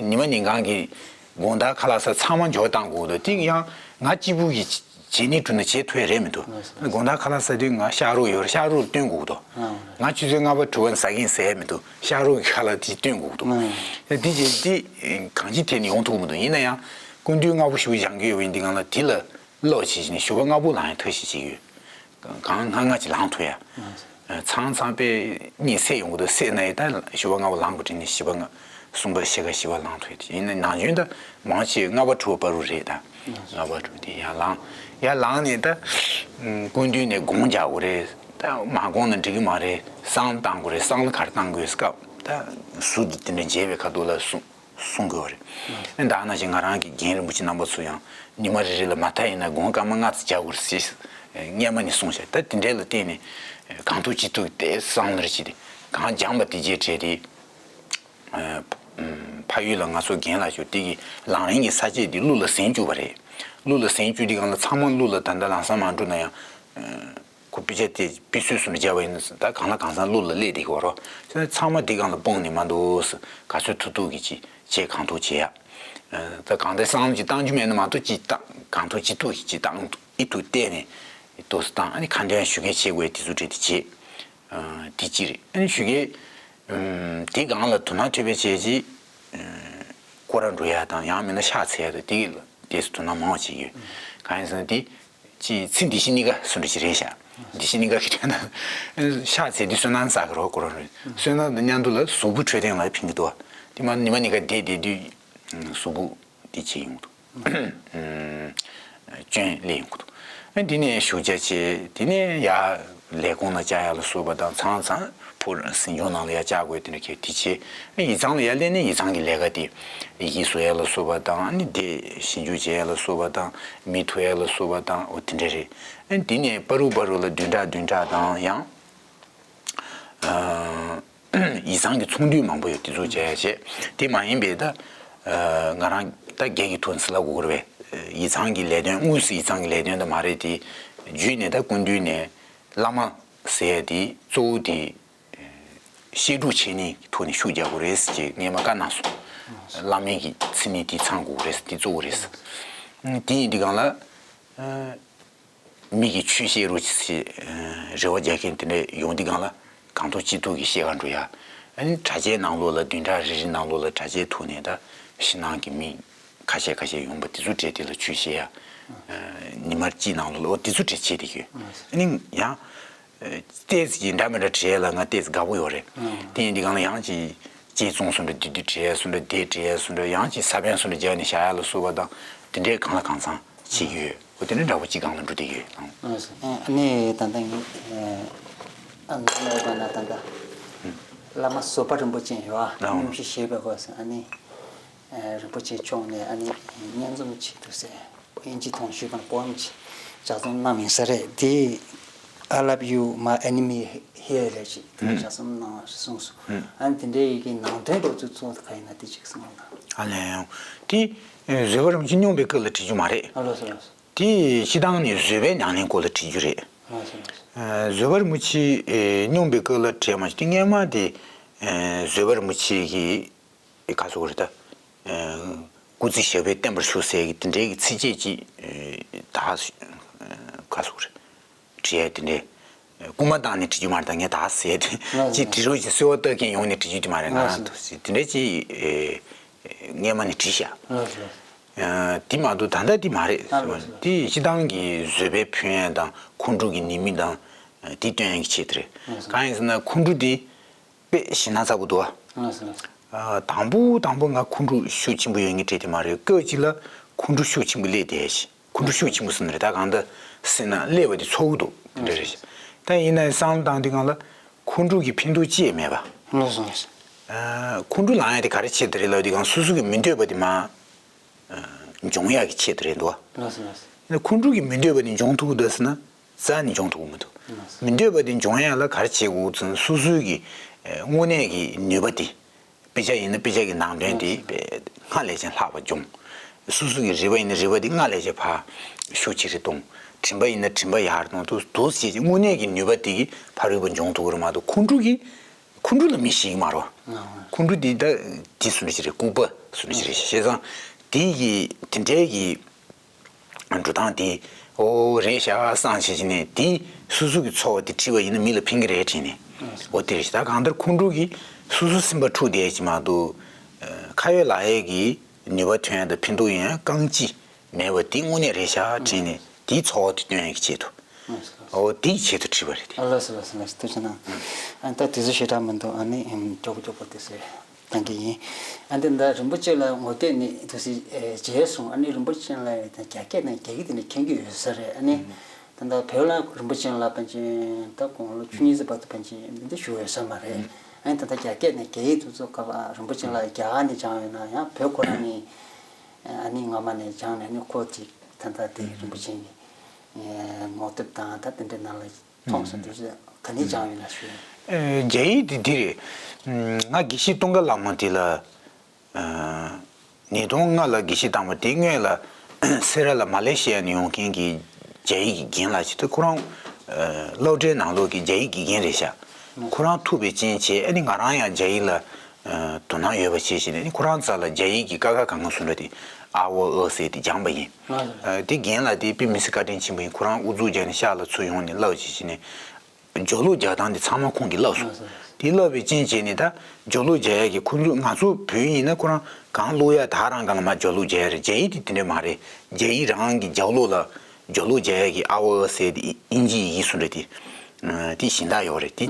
ཉི་མ་ཉིན་གང་གི་དགོང་དག་ཁ་ལག་ཟ་ཚང་མ་འཇོག་བཏང་དགོས་འདུག་དེ་ཡང་ང་གཅིག་པུ་གིས་བྱས་ནས་གྲུབ་ན་བྱེད་ཐུབ་ཡ་རེད་མི་འདུག་དགོང་དག་ཁ་ལག་ཟ་དུས་ང་ཤ་རོགས་ཡོད་རེད། ཤ་རོགས་སྟོན་དགོས་འདུག་ང་ཆུ་ཚོད་ལྔ་པ་དྲུག་པ་ཟ་གིན་ཟ་ཡ་མི་འདུག་ཤ་རོགས་ཀྱི་ཁ་ལག་དེ་སྟོན་དགོས་འདུག་དེ་བྱས་དེ་གང་ཅིའི་ཐད་ནས་ཡོང་ཐུབ་མི་འདུག་ཡིན་ན་ཡང་སྐུ་མདུན་ལྔ་པོ་ཞུ་སྦྱང་གི་ཡོད་པ་ཡིན་དུས་སྒང་ལ་དེ་ལ། ཀློག་བྱས་ནས་ཞུ་བ་ལྔ་པོ་ལངས་ཡ་ཐབས་ཤེས་བྱེད་ཀྱི་ཡོད། གང་སྔ་སྔ་ཅིག་ལངས་ཐུབ་ཡ། ཚང་ཚང་པས་གཉིད་སད་ཡོང་གི་འདུག་སད་ན་ཡི་ད་ཞི་བ་ལྔ་པོ་ལངས་དགོས་དྲན་ནས་ཞི་བ་ལྔ་གསུམ་པ་ཤེལ་དཀར་ཞི་བ་ལངས་ཐུབ་ཡོད་དེ་ཡིན་ན་ནང་ཆོས་ད་མང་ཆེ་ལྔ་པ་དྲུག་པ་བར་དུ་རེད་ད། ལྔ་པ་དྲུག་དེ་ཡར་ལངས་ཡར་ལངས་ནས་ད་སྐུ་མདུན་ནས་དགོངས་རྒྱག་དགོས་རེད། ད་མ་དགོངས་ན་འགྲིག་གི་མ་རེད། བསང་བཏང་དགོས་རེད། བསང་ལ་ག་རེ་བཏང་དགོས་སྐབས་ད་ཟུར་དུ་དེ་འདྲ་མཇལ་བའི་ཁ་ཐུག་ལ་གསུངས། གསུང་དགོས་པ་རེད། ཨ་ད་ནང་བཞིན་ང་རང་གི་རྒན་རིན་པོ་ཆེ་རྣམ་པ་ཚོ་ཡང་ཉི་མ་རེ་རེ་ལ་མ་མཐའ་ཡིན་ན་དགོང་སྐར་མ་ལྔ་ཙམ་བྱ་དགོས་ཟེར་སྔས་མ་ནས་གསུངས་བཞག་ད་དེ་འདྲའི་ལ་བརྟེན་ནས་གང་ཐུབ་ཅི་ཐུབ་དེ་བསམ་བློ་བྱས་ཏེ་གང་སྦྱངས་པ་དེ་རྗེས་བྲལ་ཏེ་ཕ་ཡུལ་ལ་ང་ཚོ་རྒན་ལགས་ཞུ་དེ་གི་ལམ་རིམ་གྱི་ས་བཅད་འདི་གླུ་ལ་གཟིངས་བཅུག་པ་རེད། གླུ་ལ་གཟིངས་བཅུག་དེ་གང་ལ་ཚང་མ་གླུ་ལ་ད་ལྟ་ལམ་སང་མ་འགྲོ་ན་ཡང་། ཁོ་དཔེ་ཆ་དེ་དཔེ་སྲོལ་སུ་འདྲ་བྱས་པ་ཡིན་ན་ད་གང་ལ་གང་འཚམ་གླུ་ལ་སླེབས་བསྡད་ཀྱི་ཡོད་རེད། བྱས་ན་ཚང་མ་འདི་སྒང་ལ་སྤུངས་ནས་མ་འདུག་ག་ཚོད་ཐུབ་ཐུབ་ཀྱིས་ཅིག་བྱེད་གང་ཐུབ་བྱེད་ཡ། ད་གང་ལྟར་བསམ་བློ་ཅིག་བཏང་རྒྱུ་མེད་ན་མ་གཏོགས་ཅིག་བཏང་གང་ཐུབ་ཅི་ཐུབ་ཀྱིས་ཅིག་བཏང་ཨི་ཐུབ་བལྟས་ནས་ཏོག་ཙམ་བཏང་ཨ་ནི་ཁ་འདོན་ཞུ་མཁན་བྱེད་དགོས་དེ་ཚོ་གྲས་དེ་བྱེད། དེ་གཅིག་རེད། ཨ་ནི་ཞུ་མཁན་དེ་སྒང་ལ་དོ་སྣང་ཐེབས་པའི་བྱས་ཅིག་སྐོར་ར་འགྲོ་ཡ་དང་ཡང་མིན་ན་ཕྱག་འཚལ་ཡ་དང་དེ་གི་ལ་དེ་ཚོ་དོ་སྣང་མང་བ་བྱེད་ཀྱི་ཡོད། གང་ཡིན་ཟེར་ན་དེ། ཅིག་ཚེ་འདི་ཕྱི་གཉིས་ཀ་སུ་འདྲ་ཞིག་རེད་ཤག་འདི་ཕྱི་གཉིས་ཀ་གི་དོན་ན། ཤག་ཚེ་འདི་བསོད་ནམས་བསགས་ཀྱི་རོགས་སྐོར་རེད། བསོད་ནམས་དང་མཉམ་དུ་ལ་གཟུགས་པོ་འཕྲོད་བསྟེན་ལ་ཕན་གྱི་འདུག་བ། དེ་མ་ཉི་མ་གཉིས་ཀ་བསྡད་བསྡད་དུས་གཟུགས་པོ་འདི་བྱེད་ཡོང་གི་འདུག་སྐྱོན་སླེབས་ཡོང་གི་འདུག་ཨ་འདི་ནས་ཞུགས་རྒྱ་ཆེ་དེ་ནས་ཡ་ལས་ཁུངས་ལ་བཅར་ཡ་ལ་སོགས་པ་དང་ཚང་ཚང་། ཕུར་གཟིམ་ཆུང་ནང་ལ་ཡར་བཅར་དགོས་དེ་འདྲ་ཁྱེད་དེ་བྱས། ཡིག་ཚང་ལ་ཡར་སླེབས་ནས་ཡིག་ཚང་གི་ལས་ཀ་དེ་ཡི་གེ་བཟོ་ཡ་ལ་སོགས་པ་དང་ནི་དེ་ཞིབ་འཇུག་བྱེད་ཡ་ལ་སོགས་པ་དང་མི་ཐུག་ཡ་ལ་སོགས་པ་དང་འོ་དེ་འདྲ་རེད། ཨ་དེ་ནས་པ་རུ་པ་རུ་ལ་བདུན་ཕྲག་བདུན་ཕྲག་དང་ཡང་ཡིག་ཚང་གི་ཚོགས་འདུ་མང་པོ་ཡོད་དེ་ཚོ་བྱས་ཡ་བྱས་དེ་མ་ཡིན་པའི་ད་ང་རང་ད་སྒེར་གྱི་ཐོག་ནས་ལབ་དགོས་རེད་པས་ཡིག་ཚང་གི་ལས་དོན་དངོས་སུ་ཡིག་ཚང་གི་ལས་དོན་ད་མ་རེད་དེ་བརྒྱུད་ནས་ད་སྐུ་མདུན་ནས་བླ་མ་ཟེར་ཡ་དེ་གཙོ་བོ་དེ། བཤད་སྒྲུབ་བྱེད་ནི་ཐོག་ནས་ཤུགས་རྒྱག་དགོས་རེད་ཟེར་ཅིག་སྔས་མ་བཀའ་གནང་སོང་། བླ་མའི་གི་མཚན་ཉིད་དེ་ཚང་དགོས་རེད་དེ་གཙོ་བོ་རེད། དེ་ཡིན་དུས་སྒང་ལ། མི་གི་ཆོས་བཤད་རོགས་ཅིག་ཟེར་རེ་བ་རྒྱག་མཁན་དེ་འདྲ་ཡོང་དུས་སྒང་ལ་གང་ཐུབ་ཅི་ཐུབ་ཀྱིས་བཤད་ག་འགྲོ་ཡ། ཨ་ནི་གྲྭ་ཆས་ནང་ལོགས་ལ་བདུན་ཕྲག་རེ་རེ་ནང་ལོགས་ལ་གྲྭ་ཆས་ཐོག་ནས་ད་ཕྱི་ནང་གི་མི་ཁ་ཤས་ཁ་ཤས་ཡོང་པ་དེ་ཚོ་གྲས་དེ་ལ་ཆོས་བཤད་ཡ། ཉི་མ་གཅིག་ནང་ལོགས་ལ་འོ་དེ་ཚོ་གྲས་བྱེད་བསྡད་ཀྱི་ཡོད། ཨ་ནི་ཡང་། ཏོག་ཙམ་ཅིག་འདྲ་མི་འདྲ་བྲིས་ཡ་ལ་ང་ཏོག་ཙམ་དགའ་པོ་ཡོད་རེད། དེ་ཡིན་དུས་སྒང་ལ་ཡང་ཅིག་དཔྱད་རྩོམ་སུ་འདྲ་བསྡུས་བསྡུས་བྲིས་ཡ་སུ་འདྲ་དེ་བྲིས་ཡ་སུ་འདྲ་ཡང་ཅིག་ས་བོན་སུ་འདྲ་རྒྱག་ནས་བཞག་ཡ་ལ་སོགས་པ་དང་དེ་འདྲའི་གང་ལ་གང་འཚམ་བྱེད་ཀྱི་ཡོད། འོ་དེ་འདྲ་འདྲ་པོ་ཅིག་སྒང་ལ་འགྲོ་བསྡད་ཀྱི་ཡོད། ཨ་ནི་ད་ལྟ་ངས་ཨ་ང་ལ་ཡོད་པ་ན་ད་ལྟ་བླ་མ་བཟོད་པ་རིན་པོ་ཆེ་ཡོད་ཨ་སྙུང་གཞི་ཞེས་པའི་སྐོར་སུ་ཨ་ནི། རིན་པོ་ཆེ་མཆོག་ནས་ཨ་ནི་སྙན་རྩོམ་ཆེད་དུ་ཟེར་དབྱིན་ཇི་ཐོག་ཞུས་པ་པོ་ཨེམ་ཅིག་ལྗགས་རྩོམ་གནང་མིན་ས་རེད་དེ། I love you, my enemy here རེད་ཅིག་དེ་ལྗགས་རྩོམ་གནང་བ་གསུངས་སོང་། ཨ་ནི་དེ་འདྲའི་ཡི་གེ་ནང་དོན་འགྲོ་ཚུལ་ཚོགས་ག་ཡིན་ན་དེ་ཅིག་གསུངས་གནང་། ཨ་ལས་ཡང་དེ་བཟོད་པ་རིན་པོ་ཆེ་སྙུང་པའི་སྐབས་ལ་བྲིས་རྒྱུ་མ་རེད། ཨ་ལོ་སོ་ལོ་སོ། དེ་སྤྱི་བཏང་ནས་བཟོད་པའི་ཉམས་ལེན་སྐོར་ལ་བྲིས་རྒྱུ་རེད། ཨ་ལོ་སོ་ལོ་སོ། བཟོད་པ་རིན་པོ་ཆེ་སྙུང་པའི་སྐབས་ལ་བྲིས་མ་བྱུང་དེ་སྔས་མ་དེ་བཟོད་པ་རིན་པོ་ཆེ་གི་ག་ཟེར་དགོས་རེད་ད། སྐུ་ཚེ་ཞབས་པད་བརྟན་པར་ཤོག་ཟེར་གི་དེ་འདྲའི་གི་ཚིགས་བཅད་ཅིག་ད་ག་ཟེར་དགོས་རེད། བྲིས་ཡ་དེ་འདྲའི་སྐུལ་མ་བཏང་ནས་བྲིས་རྒྱུ་མ་རེད་ད་ངས་ད་ཟེར་ཏེ་ཅིག་བྲིས་རོགས་ཅིག་གསོལ་བ་བཏབ་མཁན་ཡོང་ནས་བྲིས་རྒྱུ་དེ་མ་རེད་ང་རང་དུ་ཟེར་དེ་འདྲའི་ཅིག་སྔས་མ་ནས་བྲིས་ཤག་དེ་མ་གཏོགས་ད་ལྟ་དེ་མ་རེད་ཟེར་བ་དེ་སྤྱི་བཏང་གི་བཟོད་པའི་ཕན་ཡོན་དང་ཁོང་ཁྲོ་གི་ཉེས་དམིགས་དང་དེ་སྟོན་ཡ་གི་ཆེད་དུ་རེད། གང་ཡིན་ཟེར་ན་ཁོང་ཁྲོ་དེ། དཔེ་ཞེད་སྣང་ཚ་པོ་འདུག་ཨ། ལགས་སོ་ལགས་སོ། དང་པོ་དང་པོ་ང་ཁོང་ཁྲོ་ཤུགས་ཆེན་པོ་ཡོད་ངེས་བྲིས་དེ་མ་རེད་སྐབས་གཅིག་ལ་ཁོང་ཁྲོ་ཤུགས་ཆེན་པོ་སླེབས་བསྡད་ཤི་ཁོང་ཁྲོ་ཤུགས་ཆེན་པོ་ཟེར་ན་རེད་ད་གང་ལྟར་སེམས་ནང་སླེབས་པ་དེ་ཚོར་གི་འདུག་དེ་འདྲ་རེད་ཤི། ད་ཡིན་ན་བསམ་བློ་བཏང་དུས་སྒང་ལ་ཁོང་ཁྲོ་གི་ཕན་ཐོགས་ཅི་ཡང་མེད་པ། ལགས་སོ་ལགས་སོ། ཁོང་ཁྲོ་ལངས་ཡ་དེ་ག་རེ་ཆེད་དུ་རེད་ལབ་དུས་སྒང་སོ་སོ་གི་མི་འདོད་པ་དེ་མ་འབྱུང་ཡ་གི་ཆེད་དུ་རེད་འདུག་ཨ། ལགས་སོ་ལགས་སོ། ཁོང་ཁྲོ་གི་མི་འདོད་པ་དེ་འབྱུང་ཐུབ་ཀྱི་འདུག་ཟེར་ན། རྩ་ནས་འབྱུང་ཐུབ་ཀྱི་མི་འདུག་མི་འདོད་པ་དེ་འབྱུང་ཡ་ལ་ག་རེ་བྱེད་དགོས་ཚུལ་སོ་སོའི་གི་དངོས་གནས་ཀྱི་ནུས་པ་དེ། དཔེ་ཆ་ཡིན་ན་དཔེ་ཆ་གི་ནང་དོན་དེ་སྔར་ལས་ཀྱང་ལྷག་པ་སྦྱོང་། སོ་སོ་གི་རེ་བ་ཡིན་ན་རེ་བ་དེ་སྔར་ལས་ཀྱང་ཕར་ཤུགས་ཆེ་རེ་གཏོང་། དྲན་པ་ཡིན་ན་དྲན་པ་ཡར་གཏོང་དུ་དུ་བྱེད་ཀྱི་དངོས་གནས་ཀྱི་ནུས་པ་དེ་གི་ཕ་རོལ་པོ་འབྱུང་ཐུབ་ཀྱི་རེད་མ་གཏོགས་ཁོང་ཁྲོ་གི་ཁོང་ཁྲོ་ལ་མི་ཤེས་ཀྱི་མ་རེད། ཁོང་ཁྲོ་དེ་ད་དེ་སུ་འདྲ་ཞིག་རེད་ལྐུགས་པ་སུ་འདྲ་ཞིག་རེད་བྱས་ཙང་དེ་གི་དེ་འདྲའི་གི་འགྲོ་སྟངས་དེ་ཨོ་རེད་ཤག་བསམ་བྱས་བྱས་ནས་དེ་སོ་སོ་གི་འཚོ་བ་དེ་ཁྲིད་པ་ཡིན་ན་མི་ལ་ཕན་གི་རེད་དྲན་ནས་ཨོ་དེ་རེད་ཤག་ད་གང་ལྟར་ཁོང་ཁྲོ་གིས་སོ་སོ་སེམས་པ་འཁྲུག་བསྡད་ཀྱི་མ་གཏོགས་ཁ་ཡོད་ལག་ཡོད་ཀྱི་ནུས་པ་ཐོན་ཡ་དང་ཕན་ཐོགས་ཡོང་ཡ་རྐང་གཅིག་མེད་པ་དེ་དངོས་གནས་རེད་ཤག་དྲན་ནས་དེའི་འཚོ་བ་དེ་སྟོན་ཡ་གི་ཆེད་དུ་ ཨོ་དེའི་ཆེད་དུ་བྲིས་པ་རེད་དེ། ཨ་ལགས་སོ་ལགས་སོ་ལགས་སོ། ཐུགས་རྗེ་གནང་། ཨ་ད་དུས་ཚོད་ཞེ་དྲག་མི་འདུག་ཨ་ནི་ཨམ་མགྱོགས་པོ་མགྱོགས་པོ་དུས་ཚོད་གཏང་གི་ཡིན། ཨ་འདི་ད་རིན་པོ་ཆེ་ལ་ངོ་བལྟས་ནས་དུས་ཚོད་ཨེ་བརྗེད་སོང་། ཨ་ནི་རིན་པོ་ཆེ་ལ་ད་རྒྱ་སྐད་ནས་རྒྱ་ཡིག་དེ་ནས་མཁྱེན་གྱི་ཡོད་ས་རེད། ཨ་ནི་ད་ད་བོད་ལ་རིན་པོ་ཆེ་ལ་ཕན་ཆད་ད་དགུང་ལོ་བཅུ་གཉིས་ཙམ་བར་དུ་ཕན་ཆད་མི་འདི་བཞུགས་ཡོད་ས་མ་རེད། ཨ་ནི་ད་ད་རྒྱ་སྐད་ནས་རྒྱ་ཡིག་དུ་ཚོ་སྐབས་རིན་པོ་ཆེ་ལ་རྒྱ་གར་ནས་སྦྱངས་ཡོད་ན་ཡང་བོད་ཁོ་རང་ནས་ཨ་ནི་སྔ་མ་ནས་སྦྱངས་ནས་ཨ་ནི་ཁོ་ཅིག་ད་ད་དེ་རིན་པོ་ཆེ་ནས་ངོ་དེབ་དང་ད་དེ་འདྲའི་ནང་ལ་མཐོང་སོང་། དེ་ཚོ་ག་ནས་སྦྱངས་ཡོད་ན་ཞུ། ཨེ་རྒྱ་ཡིག་དེ་འདི་རེད། ང་དགེ་བཤེས་ཀུན་དགའ་ལྷ་མོ་དེ་ལ་ཨ་ཉིས་སྟོང་ལྔ་ལ་དགེ་བཤེས་བཏང་བ་དེ་སྔོན་ལ་སེ་ར་ལ་མ་ལེ་ཤི་ཡ་ནས་ཡོང་མཁན་གྱི་རྒྱ་ཡིག་གི་རྒན་ལགས་ཅིག་ད་ཁོ་རང་ཨ་སློབ་གྲྭའི་ནང་ལོགས་ཀྱི་རྒྱ་ཡིག་དགེ་རྒན་རེད་ཤག་ཁོ་རང་ཐུག་པའི་རྐྱེན་བྱས་ཨ་ནི་ང་རང་ཡང་རྒྱ་ཡིག་ལ་ཨ་དོ་སྣང་ཡོད་པ་བྱས་བྱས་ནས་ཨ་ནི་ཁོ་རང་རྩ་ལ་རྒྱ་ཡིག་གི་ཀ་ཁ་ག་ང་གསུང་ར་དེ་ཨ་འོ་ཨོ་ཟེར་དེ་སྦྱངས་པ་ཡིན། ཨ་དེ་རྒན་ལགས་དེ་དཔེ་མི་སྲིད་བཀའ་དྲིན་ཆེན་པོ་ཡིན། ཁོ་རང་ཨུ་ཚུགས་རྒྱག་ནས་ཤག་ལ་ཚུར་ཡོང་ནས་བསླབ་བྱས་བྱས་ནས། སྦྱོར་ཀློག་རྒྱག་སྟངས་དེ་ཚང་མ་ཁོང་གིས་བསླབས་སོང་། དེ་བསླབས་པའི་རྐྱེན་བྱས་ནས་ད་སྦྱོར་ཀློག་རྒྱག་ཡག་གི་ཁོང་ཚོ་ང་ཚོ་བོད་ཡིན་ན་ཁོ་རང་གང་ཀློག་ཡག་ད་རང་གང་ལ་མ་སྦྱོར་ཀློག་རྒྱག་ཡག་རེད། རྒྱ་ཡིག་དེ་དེ་འདྲ་མ་རེད། རྒྱ་ཡིག་རང་གི་རྒྱབ་ལོགས་ལ་སྦྱོར་ཀློག་རྒྱག་ཡག་གི་ཨ་འོ་ཨ་ཟེར་དེ་དབྱིན་ཇིའི་ཡི་གེ་སུ་འདྲ་དེ་དེ་གཞན་དག་ཡོད་རེད་དེ།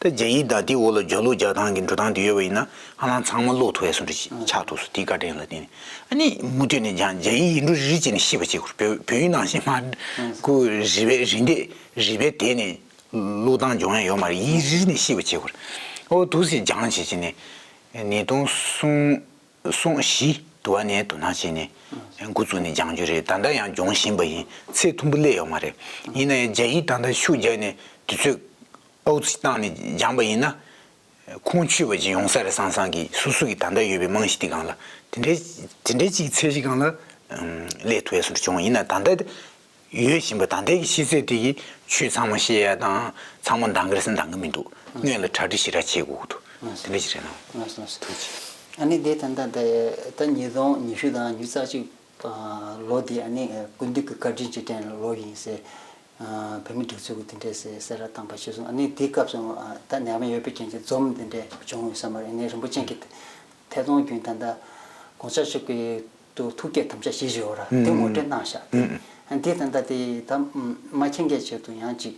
ད་རྒྱ་ཡིག་དང་དེ་འོག་ལ་སྦྱོར་ཀློག་རྒྱག་སྟངས་ཀྱི་འགྲོ་སྟངས་དེ་ཡོད་པ་ཡིན་ན་ཧ་ལམ་ཚང་མ་ཀློག་ཐུབ་ཡག་སུ་འདྲ་ཆགས་ཐུབ་སོང་། དེའི་བཀའ་དྲིན་ལ་བརྟེན་ནས་ཨ་ནི་མུ་མཐུད་ནས་ཀྱང་རྒྱ་ཡིག་ཡིག་འབྲུ་རེ་རེ་བྱས་ནས་ཤེས་པ་བྱེད་དགོས། བོད་བོད་ཡིག་ནང་བཞིན་མ་ཁོ་རིག་པའི་རིག་འདེད་རིག་པའི་དེ་ནས། ཀློག་སྟངས་སྦྱོང་ཡ་ཡོད་མ་རེད། ཡིག་རིག་ནས་ཤེས་པ་བྱེད་དགོས་རེད། ཨོ་འདུག་སེ་སྦྱངས་བྱས་བྱས་ནས་ཉིས་སྟོང་གསུམ་གསུམ་བཞི་དུ་བ་ནས་དོ་སྣང་བྱས་ནས་འགོ་བཙུགས་ནས་སྦྱང་རྒྱུ་རེད། ད་ལྟ་ཡང་སྦྱོང་བཞིན་པ་ཡིན། ཚད་མཐོན་པོ་སླེབས་ཡོད་མ་རེད། ཡིན་ན་ཡང་རྒྱ་ཡིག་ད་ལྟ་ཤུགས་རྒྱག་ནས་དུས་ཚོད་ཨའུ་ཙི་བཏང་ནས་སྦྱངས་པ་ཡིན་ན། ཁོང་ཆུད་པ་ཅིག་ཡོང་ས་རེད་བསམ་བསམ་གྱི་སོ་སོ་གི་ད་ལྟ་ཡོད་པའི་རྨང་གཞི་དེ་སྒང་ལ་དེ་འདྲའི་དེ་འདྲའི་ཅིག་ཚད་གཞི་སྒང་ལ་སླེབས་ཐུབ་ཡ་སོར་བྱུང་བ་ཡིན་ན་ད་ལྟ་ཡོད་བཞིན་པ་ད་ལྟའི་གི་ཤེས་ཚད་དེ་གི་ཆོས་ཚང་མ་ཤེས་ཡ་དང་ཚང་མ་འདང་གི་རེད་ཟེར་འདང་གི་མི་འདུག་སྔོན་ལ་གྲ་སྒྲིག་ཞེ་དྲག་བྱེད་དགོས་ཀྱི་འདུག་དེ་འདྲ་ཞིག་རེད་ན། ལགས་སོ་ལགས་སོ། ཐུགས་རྗེ་ཆེ། ཨ་ནི་དེ་ད་ལྟ་དེ་ད་ཉིས་སྟོང་ཉི་ཤུ་དང་ཉི་ཤུ་རྩ་གཅིག་ལོ་དེ་ཨ་ནི་སྐུ་མདུན་གྱི་བཀའ་དྲིན་རྗེས་དྲན་ལོ་ཡིན་ཟེར། བོད་མི་སྒྲིག་འཛུགས་ཀྱི་དེ་འདྲས་ཟེར་གསལ་བསྒྲགས་བཏང་པ་ཞིག་སོང་། ཨ་ནི་དེའི་སྐབས་སུ་ད་ནད་ཡམས་ཡོད་པའི་རྐྱེན་གྱིས་འཛོམས་དེ་འདྲས་བྱུང་ཡོད་ས་མ་རེད། ཨ་ནི་རིན་པོ་ཆེ་གིས་ཐད་གཏོང་བརྒྱུད་ད་ལྟ་གོང་ས་མཆོག་གི་ཏུ་ཐུགས་བསྐྱེད་དམ་བཅའ་བཞེས་བཞིན་ཡོད་ར་དེ་ངོ་སྤྲོད་གནང་ཤག་དེ་ཨ་འདི་ད་ལྟ་དེ་ད་མ་མཁྱེན་མཁན་ཆེད་དུ་ཡང་ཅིག་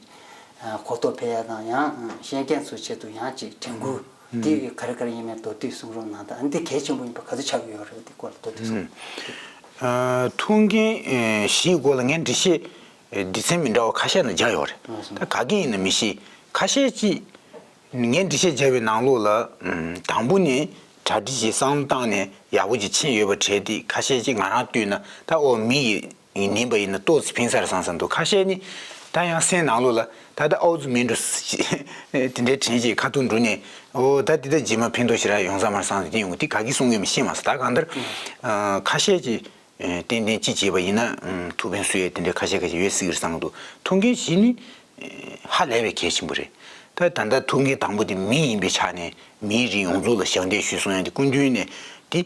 གོ་རྟོགས་འཕེལ་ཡ་དང་ཡང་ཤེས་མཁན་ཚོ་ཆེད་དུ་ཡང་ཅིག་དྲན་སྐུལ་དེ་ག་རེ་ག་རེ་ཡིན་མིན་མདོར་བསྡུས་གསུང་རོགས་གནང་། ད་ཨ་འདི་གལ་ཆེན་པོ་ཡིན་པ་ག་ཚོད་ཆགས་ཀྱི་ཡོད་རེད། དེ་སྐོར་ལ་མདོར་བསྡུས་གསུང་། ཐུགས་འགན་བཞེས་སྐོར་ལ་ངས་འགྲེལ་བཤད་སྡེ་ཚན་མི་འདྲ་བ་ཁ་ཤས་ནང་བརྒྱབ་ཡོད་རེད། ད་ག་གི་ཡིན་ན་མི་ཤེས། ཁ་ཤས་ཀྱིས་ངས་འགྲེལ་བཤད་བརྒྱབ་པའི་ནང་ལོགས་ལ་དང་པོ་ནས་གྲ་སྒྲིག་བྱས་བསམ་བློ་བཏང་ནས་ཡག་པོ་ཅིག་ཕྱིན་ཡོད་པ་གྲས་དེ་ཁ་ཤས་ཀྱིས་ང་རང་ལྟོས་ན་ད་ཨོ་མི་ཡིས་ཡིན་ནིན་པ་ཡིན་ན་ཏོག་ཙམ་ཕན་ས་རེད་བསམ་བསམ་འདུག་ཁ་ཤས་ནི་ད་ཡང་སེམས་ནང་ལོགས་ལ་ད་ལྟ་ཨའུ་ཙི་མིན་འགྲོ་དེ་འདྲའི་དྲན་བྱས་ཁ་ཐུག་འགྲོ་ནས་ཨོ་ད་འདི་ད་རྗེས་མ་ཕན་ཐོགས་ཞེ་དྲག་ཡོང་ས་མ་རེད་བསམ་དེ་ཡོང་གི་དེ་ག་གི་གསུང་གི་མི་ཤེས་མ་སོང་། ད་གང་ལྟར་ཁ་ཤས་ཀྱིས། ཏན་ཏན་ཅི་བྱས་པ་ཡིན་ན་ཐུགས་ཕན་གསོས་ཡས་དེ་འདྲའི་ཁ་ཤས་ཁ་ཤས་ཡོད་སྲིད་ཀྱི་རེད་བསམ་གྱི་འདུག་ཐུགས་འགན་བཞེས་ནི་ཧ་ལས་པའི་གལ་ཆེན་པོ་རེད། ད་ད་ལྟ་ཐུགས་འགན་དང་པོ་དེ་མི་ཡིན་པའི་ཆ་ནས་མིའི་རིགས་ཡོངས་རྫོགས་ལ་ཞབས་འདེགས་ཞུ་གསུང་ཡ་དེ་སྐུ་མདུན་ནས་དེ་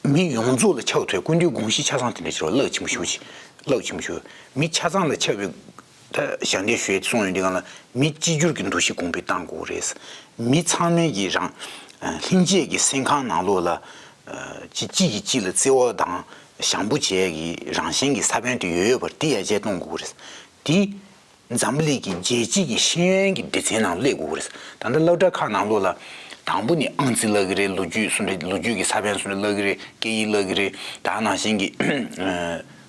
མི་ཡོངས་རྫོགས་ལ་ཁྱབ་ཐུབ་སྐུ་མདུན་དགོངས་གཞི་ཆ་ཚང་དེ་འདྲ་ཞིག་རེད་བ། རླབས་ཆེན་པོ་ཞེ་པོ་ཅིག་རླབས་ཆེན་པོ་ཞེ་པོ་མི་ཆ་ཚང་ལ་ཁྱབ་པའི་ད་ཞབས་འདེགས་ཞུ་ཡ་དེ་གསུང་ཡོང་དུས་སྒང་ལ་མི་གཅིག་གྱུར་གྱི་འདུ་ཤེས་གོང་འཕེལ་གཏང་དགོས་རེད། མི་ཚང་མས་ཀྱི་རང་ལྷན་སྐྱེས་ཀྱི་སེམས་ཁམས་ནང་ལོགས་ལ། གཅིག་གཅིག་གིས་གཅིག་ལ་བརྩེ་བ་དང་བྱམས་པོ་བྱེད་ཡས་ཀྱི་རང་བཞིན་གྱི་ས་བོན་དེ་ཡོད་ཡོད་པར་དེ་ཡར་རྒྱས་གཏོང་དགོས་ཀྱི་རེད། དེ་འཛམ་བུ་གླིང་གི་རྒྱལ་སྤྱི་གི་ཤེས་ཡོན་གྱི་སྡེ་ཚན་ནང་སླེབས་དགོས་ཀྱི་རེད། ད་ལྟ་སློབ་གྲྭ་ཁག་ནང་ལོགས་ལ་དང་པོ་ནས་ཨང་རྩིས་བསླབ་ཀྱི་རེད། ལོ་རྒྱུས་སུ་འདྲ་ལོ་རྒྱུས་ཀྱི་ས་བོན་སུ་འདྲ་བསླབ་ཀྱི་རེད། སྐད་ཡིག་བསླབ་ཀྱི་རེད། ད་ནང་བཞིན་གྱི་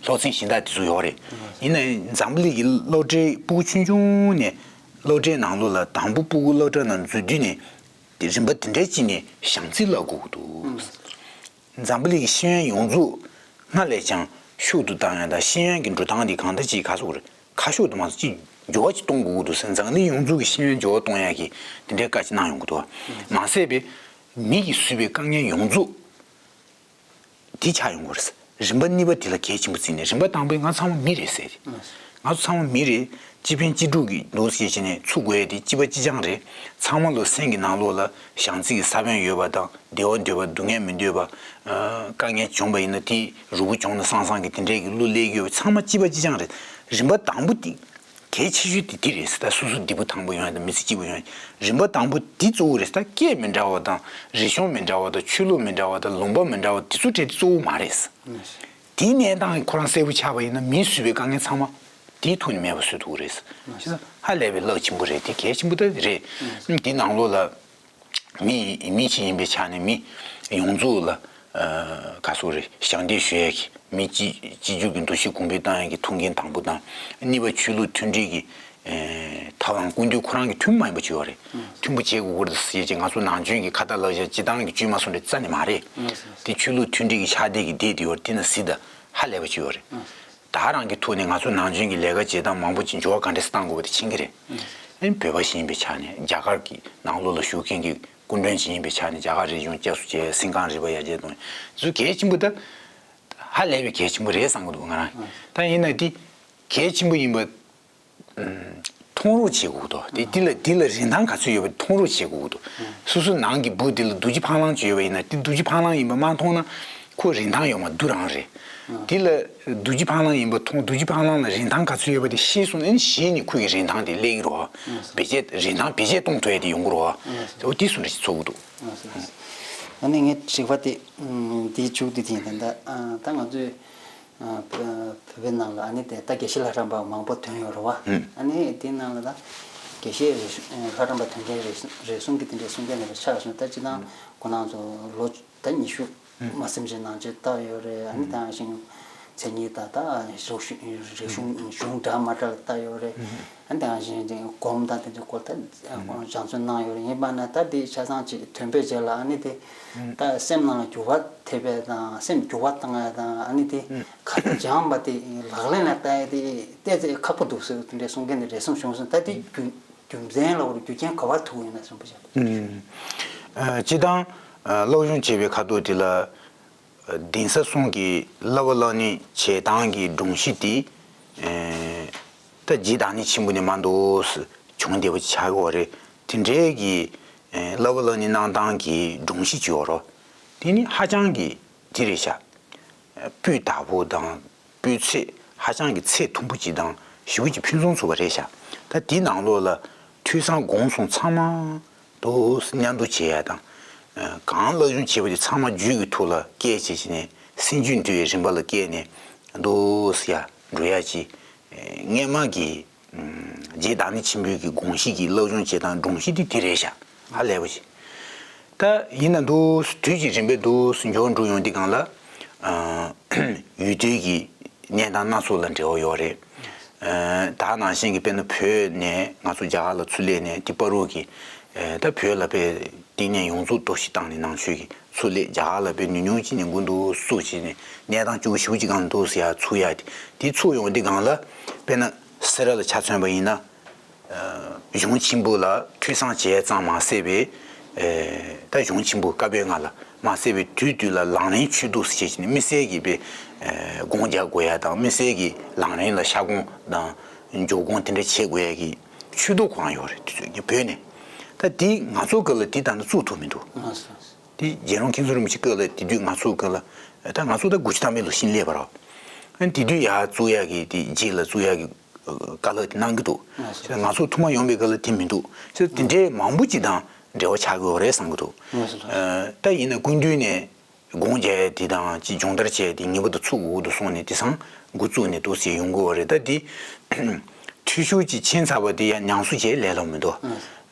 སློབ་ཚན་གཞན་དག་དེ་ཚོ་ཡོད་རེད། ཡིན་ནའི་འཛམ་བུ་གླིང་གི་སློབ་གྲྭའི་སྤུ་གུ་ཆུང་ཆུང་ནས་སློབ་གྲྭའི་ནང་ལོགས་ལ་དང་པོ་སྤུ་གུ་སློབ་གྲྭ་ནང་འཛུལ་དུས་ནས་དེ་རིམ་པ་དེ་འདྲའི་གཅིག་ནས་བྱམས་བརྩེ་བསླབ་དགོས་ཀྱི་འདུག་འཛམ་བུ་གླིང་གི་ཤེས་ཡོན་ཡོངས་རྫོགས་སྔར་ལས་ཀྱང་ཤུགས་ཏུ་བཏང་ཡ་དང་ཤེས་ཡོན་གྱི་འགྲོ་སྟངས་འདི་གང་ལྟར་ཅིག་ག་ཚོད་རེད། ཁ་ཕྱོགས་དུ་མ་སོང་ཅིག་འགྱུར་བ་ཅིག་གཏོང་དགོས་ཀྱི་འདུག་ཟེར། འཛམ་གླིང་ཡོངས་རྫོགས་ཀྱི་ཤེས་ཡོན་འགྱུར་བ་གཏོང་ཡ་གི་དེ་འདྲའི་བཀའ་ཅིག་གནང་ཡོང་གི་འདུག་མ་ཟད་པའི་མི་གིས་བཟོས་པའི་དཀའ་ངལ་ཡོངས་རྫོགས་དེ་ཆགས་ཡོང་གི་རེད། རིམ་པ་གཉིས་པ་དེ་ལ་གལ་ཆེན་པོ་བརྩིས་ནས་རིམ་པ་དང་པོའི་ང་ཚང་མ་མི་རེད་ཟེར། ང་ཚོ་ཚང་མ་མི་རེད། སྤྱི་ཕན་སྤྱི་སྒྲུབ་ཀྱི་འདུག་ཟེར་བྱས་ནས་ཚུགས་དགོས་ཡ་དེ་སྤྱི་པ་སྤྱི་རྐྱང་རེད། ཚང་མ་ལོ་སེམས་ཀྱི་ནང་ལོགས་ལ་བྱམས་བརྩེ་གི་ས་བོན་ཡོད་པ་དང་བདེ་བ་འདོད་པ་སྡུག་བསྔལ་མི་འདོད་པ། དཀའ་ངལ་བྱུང་བ་ཡིན་ན་དེ་རུ་བོ་བྱུང་ན་སང་སང་གི་དེ་འདྲས་ཀྱི་བློ་སླེབས་ཀྱི་ཡོད་པ་ཚང་མ་སྤྱི་པ་སྤྱི་རྐྱང་རེད། རིམ་པ་དང་པོ་དེ་གལ་ཆེ་ཤོས་དེ་དེ་རེད་ཟེར། ད་སོ་སོ་བདེ་པོ་ཐང་པོ་ཡོང་ཡ་དང་མི་ཚེ་སྐྱིད་པོ་ཡོང་ཡ་རིམ་པ་དང་པོ་དེ་གཙོ་བོ་རེད་ཟེར། ད་སྐད་མི་འདྲ་བ་དང་རིག་གཞུང་མི་འདྲ་བ་དང་ཆོས་ལུགས་མི་འདྲ་བ་དང་ལུང་པ་མི་འདྲ་བ་དེ་ཚོ་གྲས་དེ་གཙོ་བོ་མ་རེད་ཟེར། དེའི་གནས་སྟངས་ཁོ་རང་གསལ་པོ་ཆགས་པ་ཡིན་ན་མིས་བཟོས་པའི་དཀའ་ངལ་ཚང་མ་ དེའི་ཐོག་ནས་མེད་པ་བཟོ་ཐུབ་ཀྱི་རེད། ཧ་ལས་པའི་རླབས་ཆེན་པོ་རེད། དེ་གལ་ཆེན་པོ་ད་རེད། དེ་ནང་ལོགས་ལ་མི་མི་གཅིག་ཡིན་པའི་ཆ་ནས་མི་ཡོངས་རྫོགས་ལ་ག་སོགས་རེད། ཞབས་འདེགས་ཞུ་ཡས་ཀྱི་མི་གཅིག་གཅིག་གྱུར་གྱི་འདུ་ཤེས་གོང་འཕེལ་བཏང་ཡས་ཀྱི་ཐུགས་འགན་དང་པོ་དང་། གཉིས་པ་ཆོས་ལུགས་མཐུན་སྒྲིལ་གྱི་ཐབས་ལམ་སྐུ་མདུན་ཁོ་རང་གི་ཐུན་མོང་མ་ཡིན་པ་ཅིག་ཡོད་རེད། མཐུན་པོ་བྱེད་དགོས་ཀྱི་རེད་ཟེར་ཅིག་ང་ཚོ་ནང་ཆོས་ཀྱི་ཁ་ཏ་ལག་བཞག་སྤྱི་བཏང་གི་བཅོས་མ་སོང་རེད་རྩ་ནས་མ་རེད། དེ་ཆོས་ལུགས་མཐུན་སྒྲིལ་གྱི་ཕྱག་དེབ་ཀྱི་སྡེ་དེ་ཡོད་རེད། དེ་ན་གཟིགས་དང་ཧ་ལས་པ་ཅིག་ཡོད་རེད། ད་རང་གི་ཐོག་ནས་ང་ཚོ་ནང་ཆོས་ཀྱི་ལས་ཀ་བྱེད་སྟངས་མང་པོ་ཅིག་འགྱུར་བ་ག་འདྲས་བཏང་དགོས་པ་དེ་མཁྱེན་གྱི་རེད། ཨ་ནི་བོད་པ་ཞིག་ཡིན་པའི་ཆ་ནས་རྒྱ་གར་གྱི་ནང་ལོགས་ལ་བཞུགས་མཁན་གྱི་སྐུ་མགྲོན་ཅིག་ཡིན་པའི་ཆ་ནས་རྒྱ་གར་རིག་གཞུང་བསྐྱར་གསོ་བྱས། སིང་གང་རིག་པ་ཡར་རྒྱས་གཏོང་ཚུལ་གལ་ཆེན་པོ་ད། ཧ་ལས་པའི་གལ་ཆེན་པོ་རེད་བསམ་གྱི་འདུག་ང་རང་། ད་ཡིན་ན་འདི་གལ་ཆེན་པོ་ཡིན་པ་མཐོང་རོགས་བྱེད་དགོས་འདུག་དེ་འདི་ལ་འདི་ལ་རིན་ཐང་ག་ཚོད་ཡོད་པ་མཐོང་རོགས་བྱེད་དགོས་འདུག་སོ་སོ་ནང་གི་བུ་འདི་ལ་རྡོ་རྗེ་ཕང་ལང་ཅིག་ཡོད་པ་ཡིན་ན། འདི་རྡོ་རྗེ་ཕང་ལང་ཡིན་པ་མ་མཐོང་ན་ཁོ་རིན་ཐང་ཡོད་མ་རེད། རྡོ་རང་རེད། འདི་ལ་རྡོ་རྗེ་ཕང་ལང་ཡིན་པ་མཐོང་། རྡོ་རྗེ་ཕང་ལང་ལ་རིན་ཐང་ག་ཚོད་ཡོད་པ་དེ་ཤེས་སོང་ན། ཨ་ནི་གཞི་ནས་ཁོ་ཡི་རིན་ཐང་དེ་སླེབས་ཀྱི་རེད་བ། བེད་སྤྱད་རིན་ཐང་བེད་སྤྱད་གཏོང་ཐུབ་ཡ་དེ་ཡོང་གི་རེད་བ། འོ་དེ་སུ་འདྲ་ཞིག་ཚོར་གྱི་འདུག་ཨ་ནི་ངའི་དྲི་བ་དེ་འདིའི་མཇུག་བསྡུ་དེ་ཡིན། ད་ད་ང་ཚོས་བོད་པའི་ནང་ལ་ཨ་ནི་དེ་ད་དགེ་བཤེས་ལྷ་རམས་པ་མང་པོ་ཐོན་ཡོད་རེད་བ། ཨ་ནི་དེའི་ནང་ལ་ད་དགེ་བཤེས་རེ་ལྷ་རམས་པ་ཐོན་མཁན་རེ་རེ་ཟུང་གིས་དེ་འདྲའི་གསུང་མཁན་དེ་འདྲ་ཆགས་སོང་། ད་སྤྱིར་བཏང་ཁོ་རང་ཚོ་ལོ་ད་ཉི་ཤུ་མ་ཟིན་ཅིག་ནང་ཆོས་བལྟས་ཡོད་རེད། ཨ་ནི་དེ་ནང་བཞིན་མཚན་ཉིད་ད་ལྟ་རིག་གཞུང་གཞུང་འདྲ་མ་འདྲ་ལ་བལྟས་ཡོད་རེད། ཨ་ནི་དེ་ནང་བཞིན་དེ་སྒོམ་དང་དེ་ཚོའི་སྐོར་ད་སྦྱང་བརྩོན་གནང་ཡོད་རེད། ཡིན་པ་ན་ད་དེ་ཆ་ཚང་ཅིག་ཐོན་པའི་རྗེས་ལ་ཨ་ནི་དེ་ད་སེམས་ནང་ལ་འགྱུར་བ་ཐེབས་པ་དང་། སེམས་འགྱུར་བ་བཏང་ཡ་དང་། ཨ་ནི་དེ་ཁ་ཏ་སྦྱངས་པ་དེ་ལག་ལེན་ལ་བསྟར་ཡ་དེ་ཏོག་ཙམ་ཁག་པོ་འདུག་ཟེར་དེ་འདྲའི་གསུང་མཁན་དེ་རེ་ཟུང་བྱུང་སོང་། ད་དེ་རྒྱུ་རྒྱུ་མཚན་ལ་འོར་རྒྱུ་རྐྱེན་ག་པར་ཐུག་ཡོད་ན་བསམ་པ་བྱུང་། ཨ་སྤྱིར་བཏང་སློབ་སྦྱོང་བྱེད་པའི་ཁ་ཐུག་དེ་ལ་གདན་ས་གསུམ་གྱི་བསླབ་པ་བསླབ་གནས་བྱེད་སྟངས་ཀྱི་སྒྲོམ་གཞི་དེ་ད་རྗེ་བདག་ཉིད་ཆེན་པོ་ནས་མར་འདུག་སེ་བྱུང་བསྡད་པ་ཅིག་ཆགས་ཀྱི་ཡོད་རེད། དེ་འདྲའི་གི་བསླབ་པ་བསླབ་གནས་གནང་སྟངས་ཀྱི་སྒྲོམ་གཞི་ཅིག་ཡོད་རེད། དེ་ནི་ཧ་ཅང་གི་དེ་རེད་ཤག་སྤུས་དག་པོ་དང་། སྤུས་ཚད་ཧ་ཅང་གི་ཚད་མཐོན་པོ་ཅིག་དང་ཞེ་པོ་ཅིག་ཕུན་སུམ་ཚོགས་པ་རེད་ཤག་ད་དེའི་ནང་ལོགས་ལ་ཐོས་བསམ་སྒོམ་གསུམ་ཚང་མ་འདུག་སེ་མཉམ་དུ་བྱེད་ཡ་དང་། གང་བསླབ་སྦྱོང་བྱས་པ་དེ་ཚང་མ་རྒྱུད་ཀྱི་ཐོག་ལ་སྐྱེལ་བྱས་བྱས་ནས་སེམས་རྒྱུད་འདུལ་བའི་རིམ་པ་ལ་སྐྱེལ་ནས་འདུག་སེ་ཡར་འགྲོ་ཡ་ཅིག་སྔས་མ་གི་རྗེ་བདག་ཉིད་ཆེན་པོའི་གི་དགོངས་གཞི་གི་བསླབ་སྦྱོང་བྱེད་སྟངས་སྒྲོམ་གཞི་དེ་དེ་རེད་ཤག་ཧ་ལས་པ་ཞིག་ད་ཡིན་ན་འདུག་སེ་དུས་ཀྱི་རིམ་པས་འདུག་སེ་འགྱུར་འགྲོ་ཡོང་དུས་སྒང་ལ་ཡུལ་དུས་ཀྱི་གནས་སྟངས་སྣ་ཚོགས་ལ་འབྲེལ་བ་ཡོད་རེད། ད་ནང་བཞིན་གྱི་དཔེར་ན་བོད་ནས་ང་ཚོ་རྒྱ་གར་ལ་ཚུར་སླེབས་ནས་དེ་བར་དུ་གི་ད་བོད་ལ་དཔེ་བསྟི་གནས་ཡོངས་རྫོགས་གཏོར་བཤིག་བཏང་ནས་ནང་ཆོས་ཀྱི་ཚུར་སླེབས། རྒྱ་གར་ལ་དཔེ་ཉུང་ཉུང་ཅིག་ནས་འགོ་འདུག་སེ་བྱས་ནས་གནས་སྟངས་སྐྱོ་པོ་ཞེ་པོ་ཅིག་སྒང་ལ་འདུག་སེ་ཡར་ཚུར་ཡར་དེ་དེ་ཚུར་ཡོང་དུས་སྒང་ལ་དཔེར་ན་སེ་ར་ལ་ཆ་མཚོན་པ་ཡིན་ན། གཞུང་ཆེན་པོ་ལ་ཐོས་བསམ་བྱས་ཙང་མ་ཟད་པའི། ད་གཞུང་ཆེན་པོ་བཀའ་པོད་ལྔ་ལ་མ་ཟད་པའི་དུས་དུས་ལ་ལག་ལེན་ཆོས་ཐོག་ཟེར་བྱས་ནས་དམིགས་བསལ་གྱི་དཔེ་དགོངས་རྒྱག་དགོས་ཡ་དང་། དམིགས་བསལ་གྱི་ལག་ལེན་ལ་ཤ་སྐོང་དང་འཇོག་སྐོང་དེ་འདྲ་བྱེད་དགོས་ཡ་གི་ཆོས་ཐོག་ཁོ་རང་ཡོད་རེད། དུས་ཚོད་ཀྱི་བོད་ནས། ད་འདི་ང་ཚོ་སྐབས་ལ་འདི་ད་ནི་བཙུགས་ཐུབ་མི་འདུག་དེ་རྗེ་རོང་མཁན་ཟུར་རིན་པོ་ཆེ་སྐབས་ལ་དེ་དུས་ང་ཚོ་སྐབས་ལ་ད་ང་ཚོ་ད་དགུ་བཅུ་ཐམ་པའི་ལོ་ཤིང་སླེབས་པ་རེད། ཨ་ནི་དེ་དུས་ཡར་བཙུགས་ཡག་གི་དེ་རྗེས་ལ་བཙུགས་ཡག་གི་བཀའ་སློབ་དེ་གནང་གི་འདུག་ང་ཚོ་ཐོག་མ་ཡོང་པའི་སྐབས་ལ་དེ་མི་འདུག་དེ་འདྲའི་མང་པོ་ཅིག་དང་འབྲེལ་བ་ཆགས་ཀྱི་ཡོད་རེད་བསམ་གྱི་འདུག་ད་ཡིན་ན་སྐུ་མདུན་ནས་དགོངས་བཞེས་དེ་དང་ཅིག་སྦྱོང་བརྡར་བྱས་དེ་ངེས་པར་དུ་ཚུགས་དགོས་འདུག་གསུངས་ནས་དེང་སང་འགོ་བཙུགས་ནས་འདུག་ཟེར་ཡོང་གི་ཡོད་རེད། ད་དེ་འཐུས་ཤོར་ཅིག་ཕྱིན་ཚར་བ་དེ་ཡང་ཉམས་གསོ་བྱས་ལས་སླ་མི་འདུག་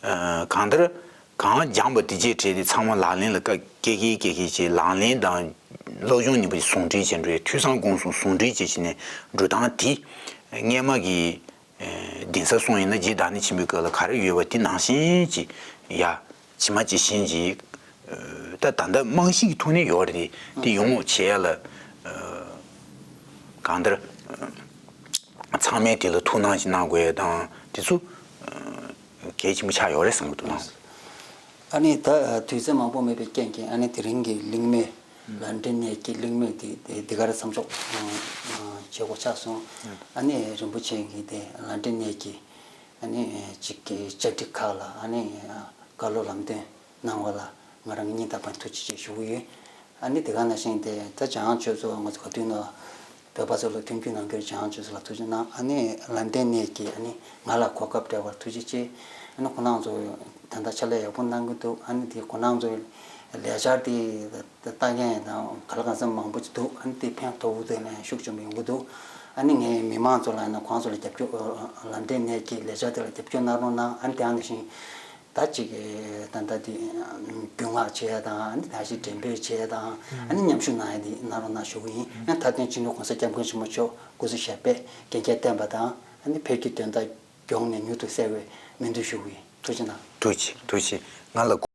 གང་ལྟར། གང་སྦྱངས་པ་དེ་རྗེས་དྲན་ཏེ་ཚང་མ་ལག་ལེན་ལ་བཀལ་བཀལ་གྱིན་བཀལ་གྱིན་བྱས། ལག་ལེན་དང་སློབ་སྦྱོང་གཉིས་པོ་ཟུང་འབྲེལ་བྱས་འགྲོ་ཡ། ཐོས་བསམ་སྒོམ་གསུམ་ཟུང་འབྲེལ་བྱས་བྱས་ནས་འགྲོ་སྟངས་དེ་སྔས་མ་གི་གདན་ས་གསུམ་ཡིན་ན་རྗེ་བདག་ཉིད་ཆེན་པོའི་སྐབས་ལ་ག་རེ་ཡོད་པ་དེ་ནང་བཞིན་ཅིག་ཡ་ཇི་མ་ཇི་བཞིན་ཅིག་ད་ད་ལྟ་རྨང་གཞི་གི་ཐོག་ནས་ཡོད་རེད། དེ་ཡོང་བ་བྱེད་ཡ་ལ་གང་ལྟར་ཚང་མས་དེ་ལ་ཐུགས་སྣང་ཞིག་གནང་དགོས་ཡ་དང་དེ་ཚོ་གལ་ཆེན་པོ་ཆགས་ཡོད་རེད་བསམ་གྱི་འདུག་ཨ་ནི་ད་དུས་ཚོད་མང་པོ་མེད་པའི་རྐྱེན་གྱིས་ཨ་ནི་དེ་རིང་གི་གླེང་མོལ་ལ་འབྲེལ་ནས་ཀྱི་གླེང་མོལ་དེ་དེ་འདི་གར་མཚམས་འཇོག་བྱེད་དགོས་ཆགས་སོང་། ཨ་ནི་རིན་པོ་ཆེ་གི་དེ་ལ་འབྲེལ་ནས་ཀྱི་ཨ་ནི་གཅིག་གི་བཅར་འདྲི་ཁག་ལ་ཨ་ནི་བཀའ་སློབ་ལམ་སྟོན་གནང་བ་ལ་ང་རང་གི་སྙིང་ཐག་པ་ནས་ཐུགས་རྗེ་ཆེ་ཞུ་གི་ཡོད། ཨ་ནི་དེ་ག་ནང་བཞིན་དེ་ད་འཇམ་དབྱངས་ཆོས་ཚོགས་ང་ཚོ་ག་དུས་ན་བོད་པ་ཚོ་ལ་མཐུན་འགྱུར་གནང་རྒྱུར་འཇམ་དབྱངས་ཆོས་ཚོགས་ལ་ཐུགས་རྗེ་གནང་། ཨ་ནི་ལམ་སྟོན་ནས་ཀྱི་ཨ་ནི་ང་ལ་གོ་སྐབས་སྤྲད་པར་ཐུགས་རྗེ་ཆེ། ཨ་ནི་ཁོང་རྣམ་ཚོ་ད་ལྟ་ཕྱག་ལས་ཡག་པོ་གནང་གི་འདུག་ཨ་ནི་དེ་ཁོང་རྣམ་ཚོའི་ལས་འཆར་དེ་ལྟ་མཁན་དང་ག་ལ་གང་འཚམ་མང་པོ་ཅིག་འདུག་ཨ་ནི་དེ་ཕན་ཐོགས་དེ་ནས་ཤུགས་ཆེན་པོ་ཡོང་གི་འདུག་ཨ་ནི་ངས་མི་མང་ཚོ་ལ་ཡང་ན་གང་ཚོ་ལ་རྒྱབ་སྐྱོར་ལམ་འབྲས་ནས་ཀྱི་ལས་འཆར་དེ་ལ་རྒྱབ་སྐྱོར་གནང་རོགས་གནང་། ཨ་ནི་དེ་ཡང་ནང་བཞིན་ད་ཅིག་ད་ལྟ་དེ་རྒྱུན་མངགས་བྱེད་ཡ་དང་། ཨ་ནི་ད་ཅིག་འགྲེམས་སྤེལ་བྱེད་ཡ་དང་། ཨ་ནི་མཉམ་ཞུགས་གནང་ཡ་དེ་གནང་རོགས་གནང་ཞུ་གི་ཡིན། ཨ་ནི་མཐའ་དོན་སྤྱི་ནོར་༸གོང་ས་༸སྐྱབས་མགོན་ཆེན་པོ་མཆོག་སྐུ་ཚེ་ཞབས་པད་རྒྱལ་རྒྱལ་བརྟན་པ་དང་། ཨ་ནི་བོད་ཀྱི་དོན་དག་མགྱོགས་ནས་མྱུར་དུ་སེལ་བའི་སྨོན་འདུན་ཞུ་གི་ཡིན། ཐུགས་རྗེ་གནང་། ཐུགས་རྗེ་ཆེ། ཐུགས་རྗེ་ཆེ། ང་ལ་